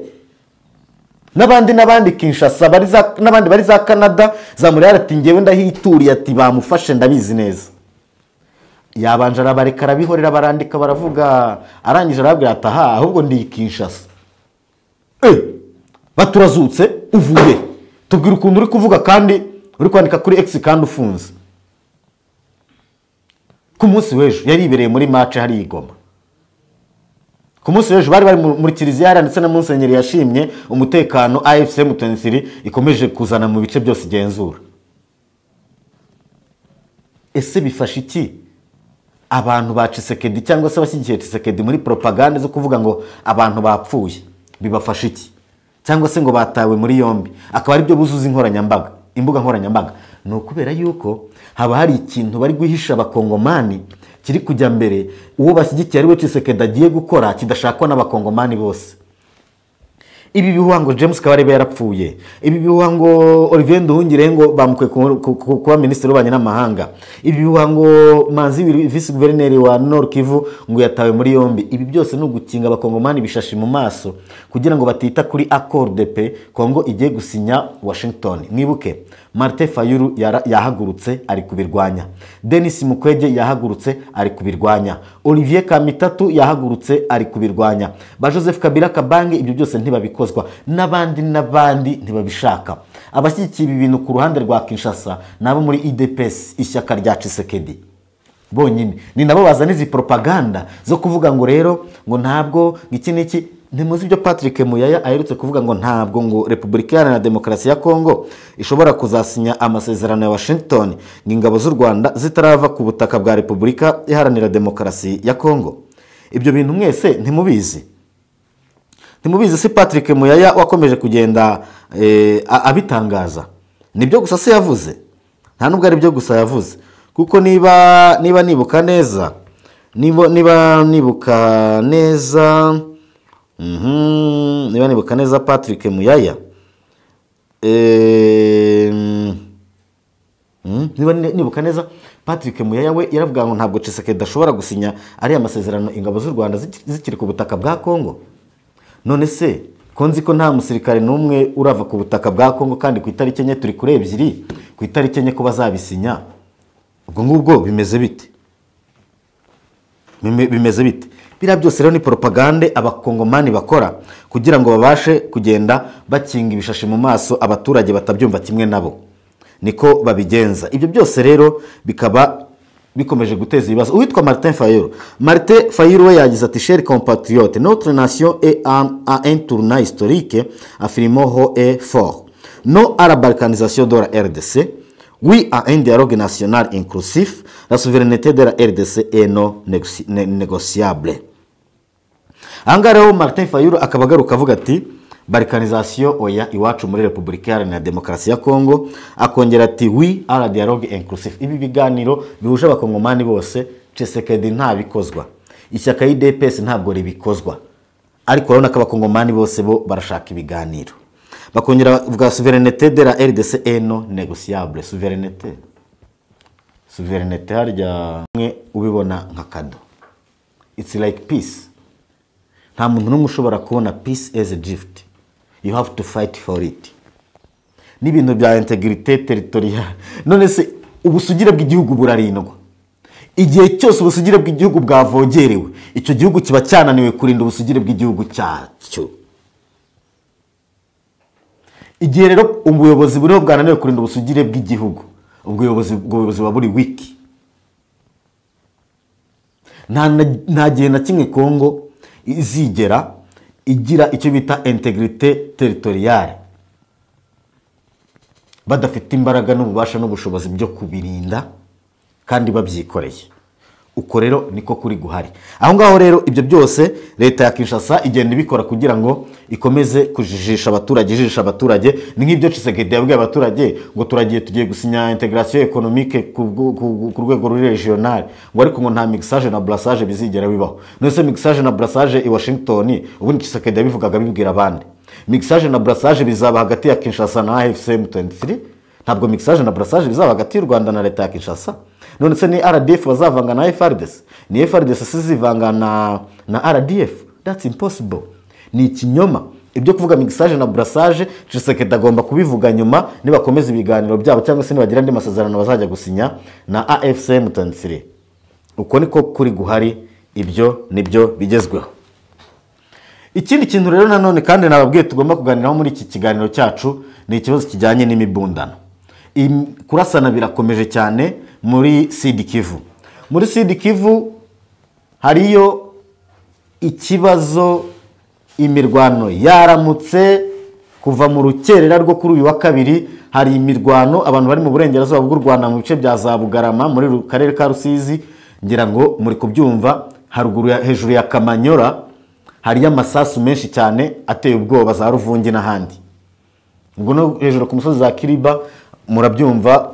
n'abandi n'abandi Kinshasa, bari za n'abandi bari za Canada za Montreal, ati ngewe ndahituriye, ati bamufashe ndabizi neza. Yabanje arabareka arabihorera, barandika baravuga, arangije arabwira ati aha ahubwo ndi Kinshasa. Baturazutse uvuye, tubwira ukuntu uri kuvuga kandi uri kwandika kuri X kandi ufunze. Ku munsi w'ejo yari ibereye muri match hari igoma. Ku munsi w'ejo bari bari muri kiliziya ndetse na Musenyeri yashimye umutekano AFC M23 ikomeje kuzana mu bice byose igenzura. Ese bifasha iki abantu ba Tshisekedi cyangwa se abashyigikiye Tshisekedi muri propaganda zo kuvuga ngo abantu bapfuye? Bibafasha iki? Cyangwa se ngo batawe muri yombi, akaba ari byo buzuza inkoranyambaga, imbuga nkoranyambaga. Ni ukubera yuko haba hari ikintu bari guhisha abakongomani kiri kujya mbere, uwo bashyigikiye ari we Tshisekedi agiye gukora kidashakwa n'abakongomani bose. Ibi bihuha ngo James Kabarebe yarapfuye, ibi bihuha ngo Olivier Nduhungirehe ngo bamukuye kuba minisitiri w'ububanyi n'amahanga, ibi bihuha ngo Manzi vice guverineri wa Nord Kivu ngo yatawe muri yombi, ibi byose ni ugukinga abakongomani bishashi mu maso kugira ngo batita kuri accord de paix Kongo igiye gusinya Washington. Mwibuke Martin Fayulu yahagurutse ari kubirwanya, Denis Mukwege yahagurutse ari kubirwanya, Olivier Kamitatu yahagurutse ari kubirwanya, ba Joseph Kabila Kabange ibyo byose ntibabikozwa, n'abandi n'abandi ntibabishaka. Abashyigikiye ibi bintu ku ruhande rwa Kinshasa nabo muri UDPS, ishyaka rya Tshisekedi bonyine, ni nabo bazana izi propaganda zo kuvuga ngo rero ngo ntabwo iki n'iki. Ntimuzi ibyo Patrick Muyaya aherutse kuvuga ngo ntabwo ngo Repubulika Iharanira Demokarasi ya Kongo ishobora kuzasinya amasezerano ya Washington ngo ingabo z'u Rwanda zitarava ku butaka bwa Repubulika Iharanira Demokarasi ya Kongo. Ibyo bintu mwese ntimubizi, ntimubizi. Si Patrick Muyaya wakomeje kugenda abitangaza, nibyo gusa se yavuze? Nta nubwo ari byo gusa yavuze, kuko niba nibuka neza, niba nibuka neza, niba nibuka neza Patrick Muyaya, niba nibuka neza Patrick Muyaya we yaravuga ngo ntabwo Tshisekedi ashobora gusinya ariya masezerano ingabo z'u Rwanda zikiri ku butaka bwa Kongo. None se ko nzi ko nta musirikare n'umwe urava ku butaka bwa Kongo, kandi ku itariki 4 turi kuri 2, ku itariki 4 ko bazabisinya, ubwo ngubwo bimeze bite? Bimeze bite? Biriya byose rero ni propagande abakongomani bakora kugira ngo babashe kugenda bakinga ibishashi mu maso abaturage batabyumva kimwe nabo, niko babigenza. Ibyo byose rero bikaba bikomeje guteza ibibazo. Uwitwa Martin Fayulu, Martin Fayulu we yagize ati: "Chers compatriotes, notre nation est à un tournant historique, affirmons haut et fort. Non à la balkanisation de la RDC, oui à un dialogue national inclusif, la souveraineté de la RDC est non négociable." Aha rero Martin Fayulu akaba agaruka avuga ati balkanisation oya iwacu muri Repubulika Iharanira Demokarasi ya Kongo, akongera ati oui à la dialogue inclusif. Ibi biganiro bihuje abakongomani bose Tshisekedi ntabikozwa, ishyaka UDPS ntabwo ribikozwa, ariko urabona ko abakongomani bose bo barashaka ibiganiro. Bakongera bavuga souveraineté de la RDC est non négociable. Souveraineté, souveraineté harya mwe ubibona nka kado, it's like peace. Nta muntu n'umwe ushobora kubona peace as a gift, you have to fight for it. N'ibintu bya intégrité territoriale, none se ubusugire bw'igihugu burarindwa? Igihe cyose ubusugire bw'igihugu bwavogerewe, icyo gihugu kiba cyananiwe kurinda ubusugire bw'igihugu cyacyo. Igihe rero ubuyobozi buriho bwananiwe kurinda ubusugire bw'igihugu, ubwo buyobozi buba buri wiki. Nta gihe na kimwe Kongo izigera igira icyo bita intégrité territoriale badafite imbaraga n'ububasha n'ubushobozi byo kubirinda kandi babyikoreye. Uko rero niko kuri guhari. Aho ngaho rero ibyo byose leta ya Kinshasa igenda ibikora kugira ngo ikomeze kujijisha abaturage, ijijisha abaturage. Ni nk'ibyo Tshisekedi yabwiye abaturage ngo turagiye tugiye gusinya intégration économique ku rwego ruri regional, ngo ariko ngo nta mixage na brassage bizigera bibaho. None se mixage na brassage i Washington, ubundi Tshisekedi yabivugaga bibwira abandi, mixage na brassage bizaba hagati ya Kinshasa na AFC M23? Ntabwo mixage na brassage bizaba hagati y'u Rwanda na leta ya Kinshasa. None se ni RDF bazavanga na FARDC? Ni FARDC zivanga na RDF? That's impossible. Ni ikinyoma. Ibyo kuvuga mixage na brassage Tshisekedi agomba kubivuga nyuma nibakomeza ibiganiro byabo, cyangwa se nibagira andi masezerano bazajya gusinya na AFC M23. Uko niko kuri guhari, ibyo nibyo bigezweho. Ikindi kintu rero nanone kandi nababwiye tugomba kuganiraho muri iki kiganiro cyacu ni ikibazo kijyanye n'imibundano. Kurasana birakomeje cyane muri Sud Kivu. Muri Sud Kivu hariyo ikibazo, imirwano yaramutse kuva mu rukerera rwo kuri uyu wa kabiri. Hari imirwano, abantu bari mu burengerazuba bw'u Rwanda mu bice bya za Bugarama muri karere ka Rusizi, ngira ngo muri kubyumva, haruguru hejuru ya Kamanyora hariyo amasasu menshi cyane ateye ubwoba, za Ruvungi n'ahandi. Ubwo no hejuru ku musozi za Kiriba murabyumva.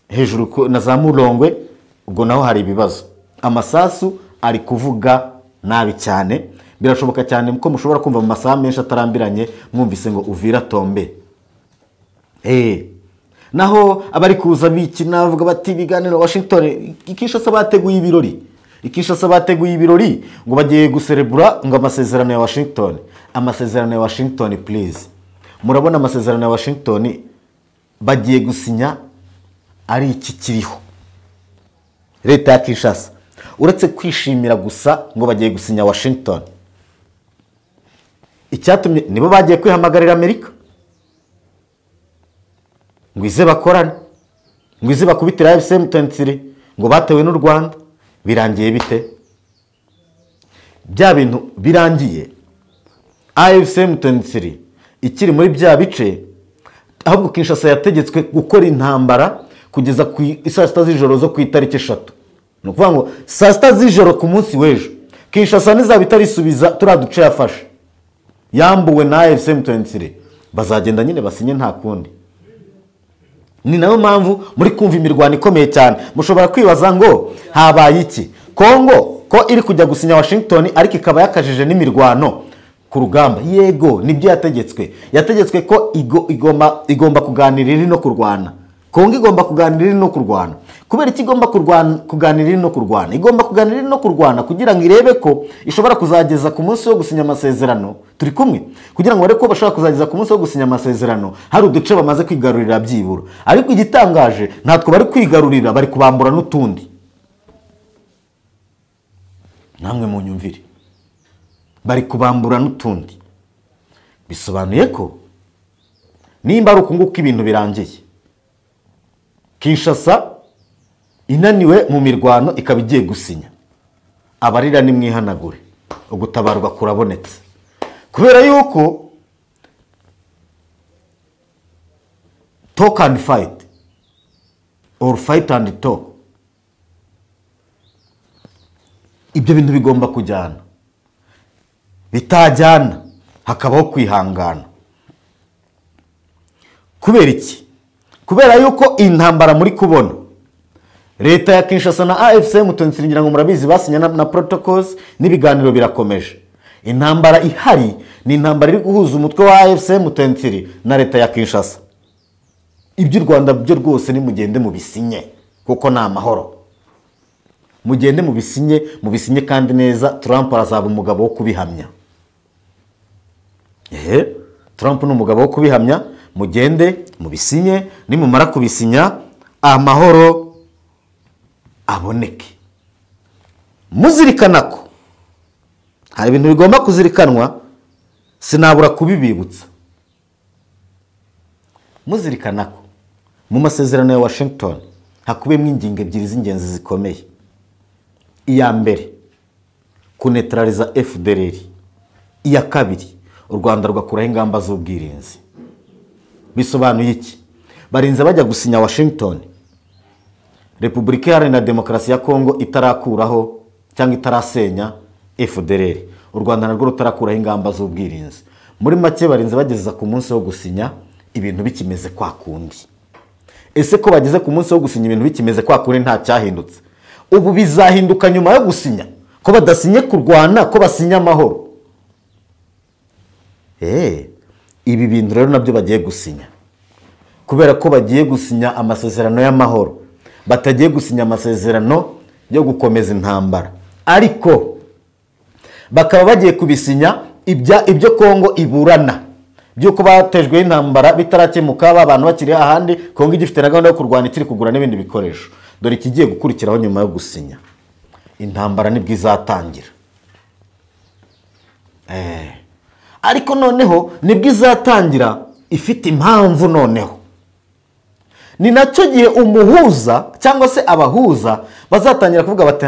Hejuru na za Murongwe ubwo naho hari ibibazo. Amasasu ari kuvuga nabi cyane, birashoboka cyane ko mushobora kumva mu masaha menshi atarambiranye mwumvise ngo Uvira tombe. Naho abari kuza bikina bavuga bati ibiganiro Washington, Kinshasa bateguye ibirori. Kinshasa bateguye ibirori ngo bagiye guserebura ngo amasezerano ya Washington. Amasezerano ya Washington please. Murabona amasezerano ya Washington bagiye gusinya ari iki kiriho. Leta ya Kinshasa uretse kwishimira gusa ngo bagiye gusinya Washington, icyatumye nibo bagiye kwihamagarira Amerika ngo ize bakorane, ngo ize bakubitira AFC M23 ngo batewe n'u Rwanda. Birangiye bite? Bya bintu birangiye AFC M23 ikiri muri bya bice, ahubwo Kinshasa yategetswe gukora intambara kugeza ku saa 6 z'ijoro zo ku itariki 3. Ni ukuvuga ngo saa 6 z'ijoro ku munsi w'ejo Kinshasa nizaba itarisubiza turiya duce yafashe yambuwe na AFC M23, bazagenda nyine basinye nta kundi. Ni nayo mpamvu muri kumva imirwano ikomeye cyane. Mushobora kwibaza ngo habaye iki? Kongo ko iri kujya gusinya Washington ariko ikaba yakajije n'imirwano ku rugamba. Yego nibyo yategetswe. Yategetswe ko igomba kuganira iri no kurwana. Kongo igomba kuganira iri no kurwana. Kubera iki igomba kuganira iri no kurwana? Igomba kuganira iri no kurwana kugira ngo irebe ko ishobora kuzageza ku munsi wo gusinya amasezerano. Turi kumwe kugira ngo barebe ko bashobora kuzageza ku munsi wo gusinya amasezerano hari uduce bamaze kwigarurira byibura. Ariko igitangaje ntatwo bari kwigarurira, bari kubambura n'utundi. Namwe mu nyumvire, bari kubambura n'utundi. Bisobanuye ko nimba ari ukunguka ibintu birangiye, Kinshasa inaniwe mu mirwano ikaba igiye gusinya, abarira ni mwihanagure, ugutabarwa kurabonetse. Kubera yuko talk and fight or fight and talk, ibyo bintu bigomba kujyana. Bitajyana hakabaho kwihangana. Kubera iki? Kubera yuko intambara muri kubona leta ya Kinshasa na AFC M23 ngira ngo murabizi basinya na protocols n'ibiganiro birakomeje. Intambara ihari ni intambara iri guhuza umutwe wa AFC M23 na leta ya Kinshasa. Ibyo Rwanda byo rwose ni mugende mubisinye kuko ni amahoro. Mugende mubisinye, mubisinye kandi neza. Trump arazaba umugabo wo kubihamya. Trump ni umugabo wo kubihamya. Mugende mubisinye, nimumara kubisinya amahoro aboneke. Muzirikana ko hari ibintu bigomba kuzirikanwa, sinabura kubibibutsa. Muzirikana ko mu masezerano ya Washington hakubiyemo ingingo ebyiri z'ingenzi zikomeye. Iya mbere, kunetraliza FDLR. Iya kabiri, u Rwanda rugakuraho ingamba z'ubwirinzi. Bisobanuye iki? Barinze bajya gusinya Washington, Repubulika Iharanira Demokarasi ya Kongo itarakuraho cyangwa itarasenya FDLR, u Rwanda narwo rutarakuraho ingamba z'ubwirinzi. Muri make barinze bageza ku munsi wo gusinya ibintu bikimeze kwa kundi. Ese ko bageze ku munsi wo gusinya ibintu bikimeze kwa kundi nta cyahindutse? Ubu bizahinduka nyuma yo gusinya, ko badasinye kurwana, ko basinya amahoro. Ibi bintu rero nabyo bagiye gusinya. Kubera ko bagiye gusinya amasezerano y'amahoro, batagiye gusinya amasezerano yo gukomeza intambara. Ariko bakaba bagiye kubisinya ibyo Kongo iburana byuko batejwe intambara bitarakemuka, abantu bakiri ahandi, Kongo igifite na gahunda yo kurwana ikiri kugura n'ibindi bikoresho. Dore ikigiye gukurikiraho nyuma yo gusinya, intambara nibwo izatangira. Ariko noneho nibwo izatangira ifite impamvu. Noneho ni nacyo gihe umuhuza cyangwa se abahuza bazatangira kuvuga bati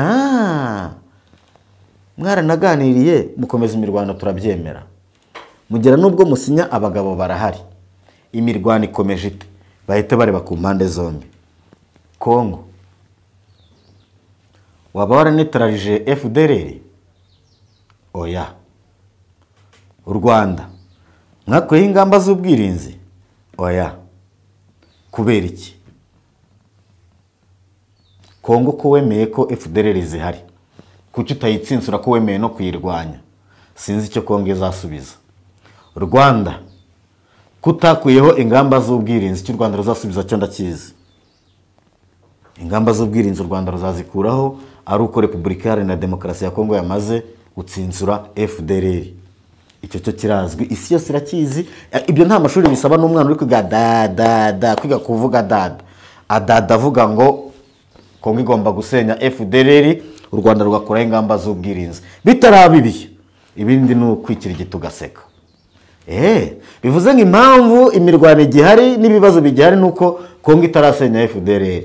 mwaranaganiriye mukomeza imirwano turabyemera, mugera nubwo musinya abagabo barahari, imirwano ikomeje ite? Bahita bareba ku mpande zombi. Kongo waba waranetralije FDLR? Oya. U Rwanda mwakuyeho ingamba z'ubwirinzi? Oya. Kubera iki? Kongo ko wemeye ko FDLR zihari, kuki utayitsinsura ko wemeye no kuyirwanya? Sinzi icyo Kongo izasubiza. Rwanda kutakuyeho ingamba z'ubwirinzi, icyo u Rwanda ruzasubiza cyo ndakizi. Ingamba z'ubwirinzi u Rwanda ruzazikuraho ari uko Repubulika Iharanira Demokarasi ya Kongo yamaze gutsinsura FDLR. Icyo cyo kirazwi, isi yose irakizi. Ibyo nta mashuri bisaba n'umwana uri kwiga da da da, kwiga kuvuga dada adada avuga ngo Kongo igomba gusenya FDLR, u Rwanda rugakuraho ingamba z'ubwirinzi. Bitaraba ibi, ibindi ni ukwikirigita ugaseka. Bivuze ngo impamvu imirwano igihari n'ibibazo bigihari nuko Kongo itarasenya FDLR.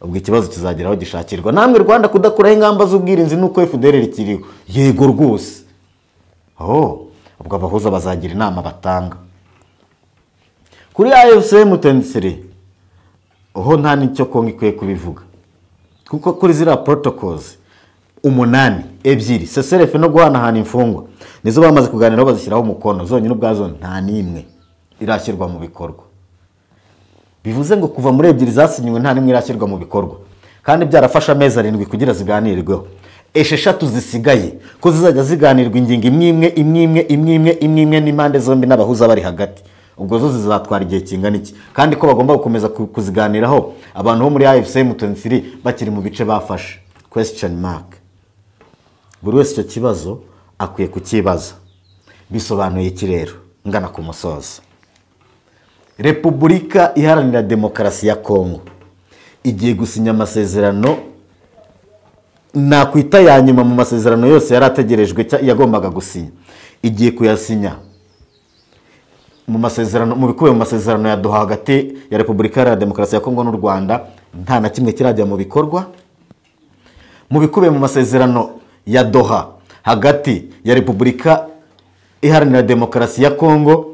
Ubwo ikibazo kizageraho gishakirwa. Namwe Rwanda kudakuraho ingamba z'ubwirinzi nuko FDLR ikiriho. Yego rwose. Ubwo abahuza bazagira inama batanga. Kuri AFC M23 ho nta nicyo Kongo ikwiye kubivuga. Kuko kuri zira protocols 8 2 CCRF no guhanahana imfungwa nizo bamaze kuganiraho bazishyiraho umukono, zonyine ubwazo nta nimwe irashyirwa mu bikorwa. Bivuze ngo kuva muri 2 zasinywe nta nimwe irashyirwa mu bikorwa, kandi byarafasha amezi 7 kugira ziganirweho. 6 zisigaye ko zizajya ziganirwa ingingo imwe imwe imwe imwe imwe imwe n'impande zombi n'abahuza bari hagati. Ubwo zo zizatwara igihe kingana iki? Kandi ko bagomba gukomeza kuziganiraho abantu bo muri AFC M23 bakiri mu bice bafashe. Question mark. Buri wese icyo kibazo akwiye kukibaza. Bisobanuye iki rero? Ngana ku musozo. Repubulika Iharanira Demokarasi ya Kongo igiye gusinya amasezerano nakwita ya nyuma mu masezerano yose yarategerejwe yagombaga gusinya. Igiye kuyasinya mu masezerano, mu bikubiye mu masezerano ya Doha hagati ya Repubulika Iharanira Demokarasi ya Kongo n'u Rwanda nta na kimwe kirajya mu bikorwa. Mu bikubiye mu masezerano ya Doha hagati ya Repubulika Iharanira Demokarasi ya Kongo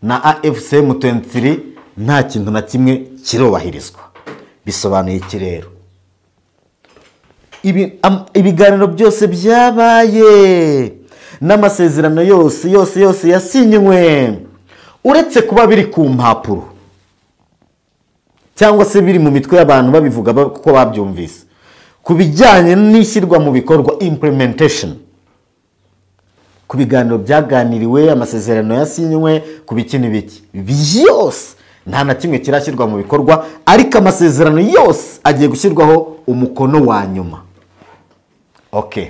na AFC M23 nta kintu na kimwe kirubahirizwa. Bisobanuye iki rero? Ibiganiro byose byabaye n'amasezerano yose yose yose yasinywe, uretse kuba biri ku mpapuro cyangwa se biri mu mitwe y'abantu babivuga kuko babyumvise, ku bijyanye n'ishyirwa mu bikorwa implementation, ku biganiro byaganiriwe, amasezerano yasinywe, ku biki n'ibiki byose nta na kimwe kirashyirwa mu bikorwa, ariko amasezerano yose agiye gushyirwaho umukono wa nyuma. Okay.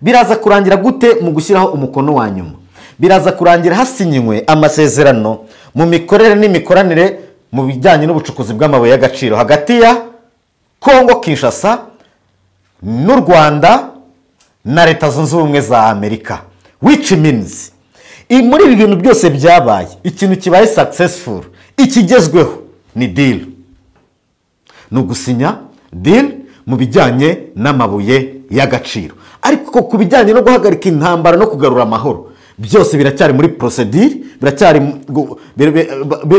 Biraza kurangira gute mu gushyiraho umukono wa nyuma? Biraza kurangira hasinywe amasezerano mu mikorere n'imikoranire mu bijyanye n'ubucukuzi bw'amabuye y'agaciro hagati ya Kongo Kinshasa n'u Rwanda na Leta Zunze Ubumwe za Amerika. Which means muri ibi bintu byose byabaye, ikintu kibaye successful, ikigezweho ni deal. Ni ugusinya deal mu bijyanye n'amabuye y'agaciro. Ariko ku bijyanye no guhagarika intambara no kugarura amahoro, byose biracyari muri procedure,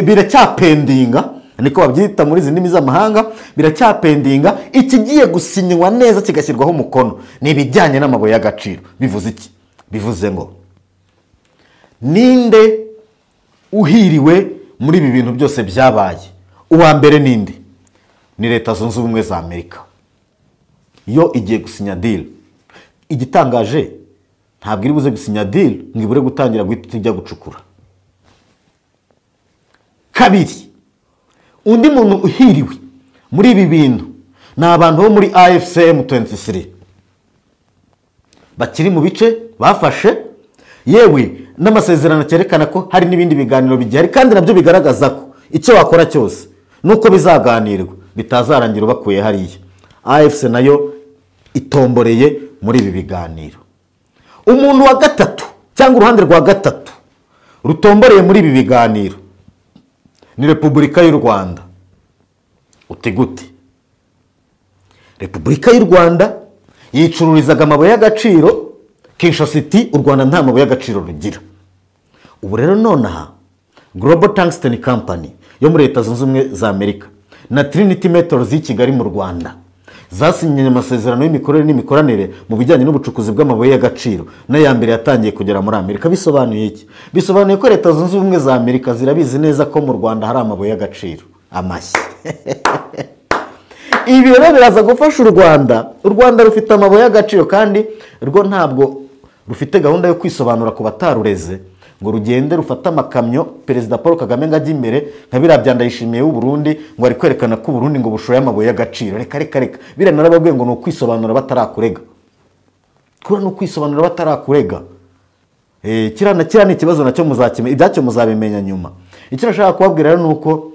biracyapendinga, niko babyita muri izi ndimi z'amahanga, biracyapendinga. Ikigiye gusinywa neza kigashyirwaho umukono ni ibijyanye n'amabuye y'agaciro. Bivuze iki? Bivuze ngo ninde uhiriwe muri ibi bintu byose byabaye? Uwa mbere ninde? Ni Leta Zunze Ubumwe za Amerika. Yo igiye gusinya deal. Igitangaje ntabwo iri buze gusinya deal ngo ibure gutangira guhita ijya gucukura. Kabiri, undi muntu uhiriwe muri ibi bintu ni abantu bo muri AFC M23 bakiri mu bice bafashe, yewe n'amasezerano cyerekana ko hari n'ibindi biganiro bigihari, kandi nabyo bigaragaza ko icyo wakora cyose nuko bizaganirwa bitazarangira bakuye hariya. AFC nayo itomboreye muri ibi biganiro. Umuntu wa gatatu cyangwa uruhande rwa gatatu rutomboreye muri ibi biganiro ni Repubulika y'u Rwanda. Uti gute? Repubulika y'u Rwanda yicururizaga amabuye y'agaciro Kinshasa iti u Rwanda nta mabuye y'agaciro rugira. Ubu rero nonaha Global Tungsten Company yo muri Leta Zunze Ubumwe za Amerika na Trinity Metals y'i Kigali mu Rwanda zasinye amasezerano y'imikorere n'imikoranire mu bijyanye n'ubucukuzi bw'amabuye y'agaciro, n'aya mbere yatangiye kugera muri Amerika. Bisobanuye iki? Bisobanuye ko Leta Zunze Ubumwe za Amerika zirabizi neza ko mu Rwanda hari amabuye y'agaciro. Amashyi. Ibi rero biraza gufasha u Rwanda. U Rwanda rufite amabuye y'agaciro kandi rwo ntabwo rufite gahunda yo kwisobanura ku batarureze ngo rugende rufate amakamyo Perezida Paul Kagame ngo ajye imbere nka biriya bya Ndayishimiye w'u Burundi ngo ari kwerekana ko u Burundi ngo bushoye amabuye y'agaciro. Reka reka reka, biriya narababwiye ngo ni ukwisobanura batarakurega. Kura ni ukwisobanura batarakurega. Kiriya ni ikibazo nacyo muzakimenya, ibyacyo muzabimenya nyuma. Icyo nashaka kubabwira rero ni uko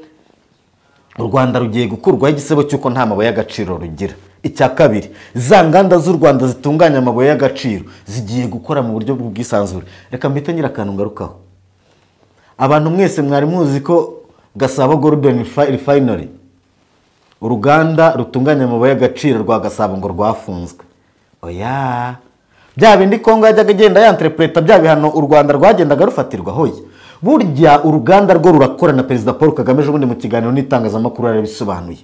u Rwanda rugiye gukurwaho igisebo cy'uko nta mabuye y'agaciro rugira. Icya kabiri, za nganda z'u Rwanda zitunganya amabuye y'agaciro zigiye gukora mu buryo bw'ubwisanzure. Reka mpite ngira akantu ngarukaho. Abantu mwese mwari muzi ko Gasabo Golden Refinery, uruganda rutunganya amabuye y'agaciro rwa Gasabo, ngo rwafunzwe. Oya, bya bindi Kongo yajyaga igenda yanterpreta bya bihano u Rwanda rwagendaga rufatirwa, hoya burya uruganda rwo rurakora. Na Perezida Paul Kagame ejo bundi mu kiganiro n'itangazamakuru yarabisobanuye.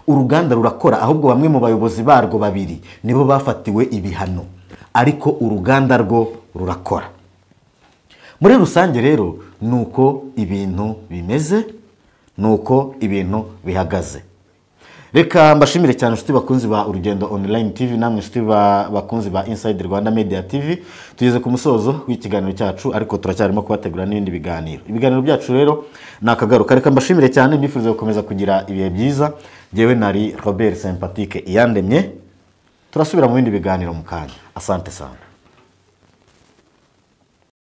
Uruganda rurakora, ahubwo bamwe mu bayobozi barwo babiri nibo bafatiwe ibihano, ariko uruganda rwo rurakora. Muri rusange rero nuko ibintu bimeze, nuko ibintu bihagaze. Reka mbashimire cyane inshuti bakunzi ba Urugendo Online TV, namwe inshuti bakunzi ba Inside Rwanda Media TV. Tugeze ku musozo w'ikiganiro cyacu, ariko turacyarimo kubategura n'ibindi biganiro. Ibiganiro byacu rero ni akagaruka. Reka mbashimire cyane, mbifuriza gukomeza kugira ibihe byiza. Jyewe nari Robert Sympathique Iyandemye, turasubira mu bindi biganiro mu kanya. Asante sana.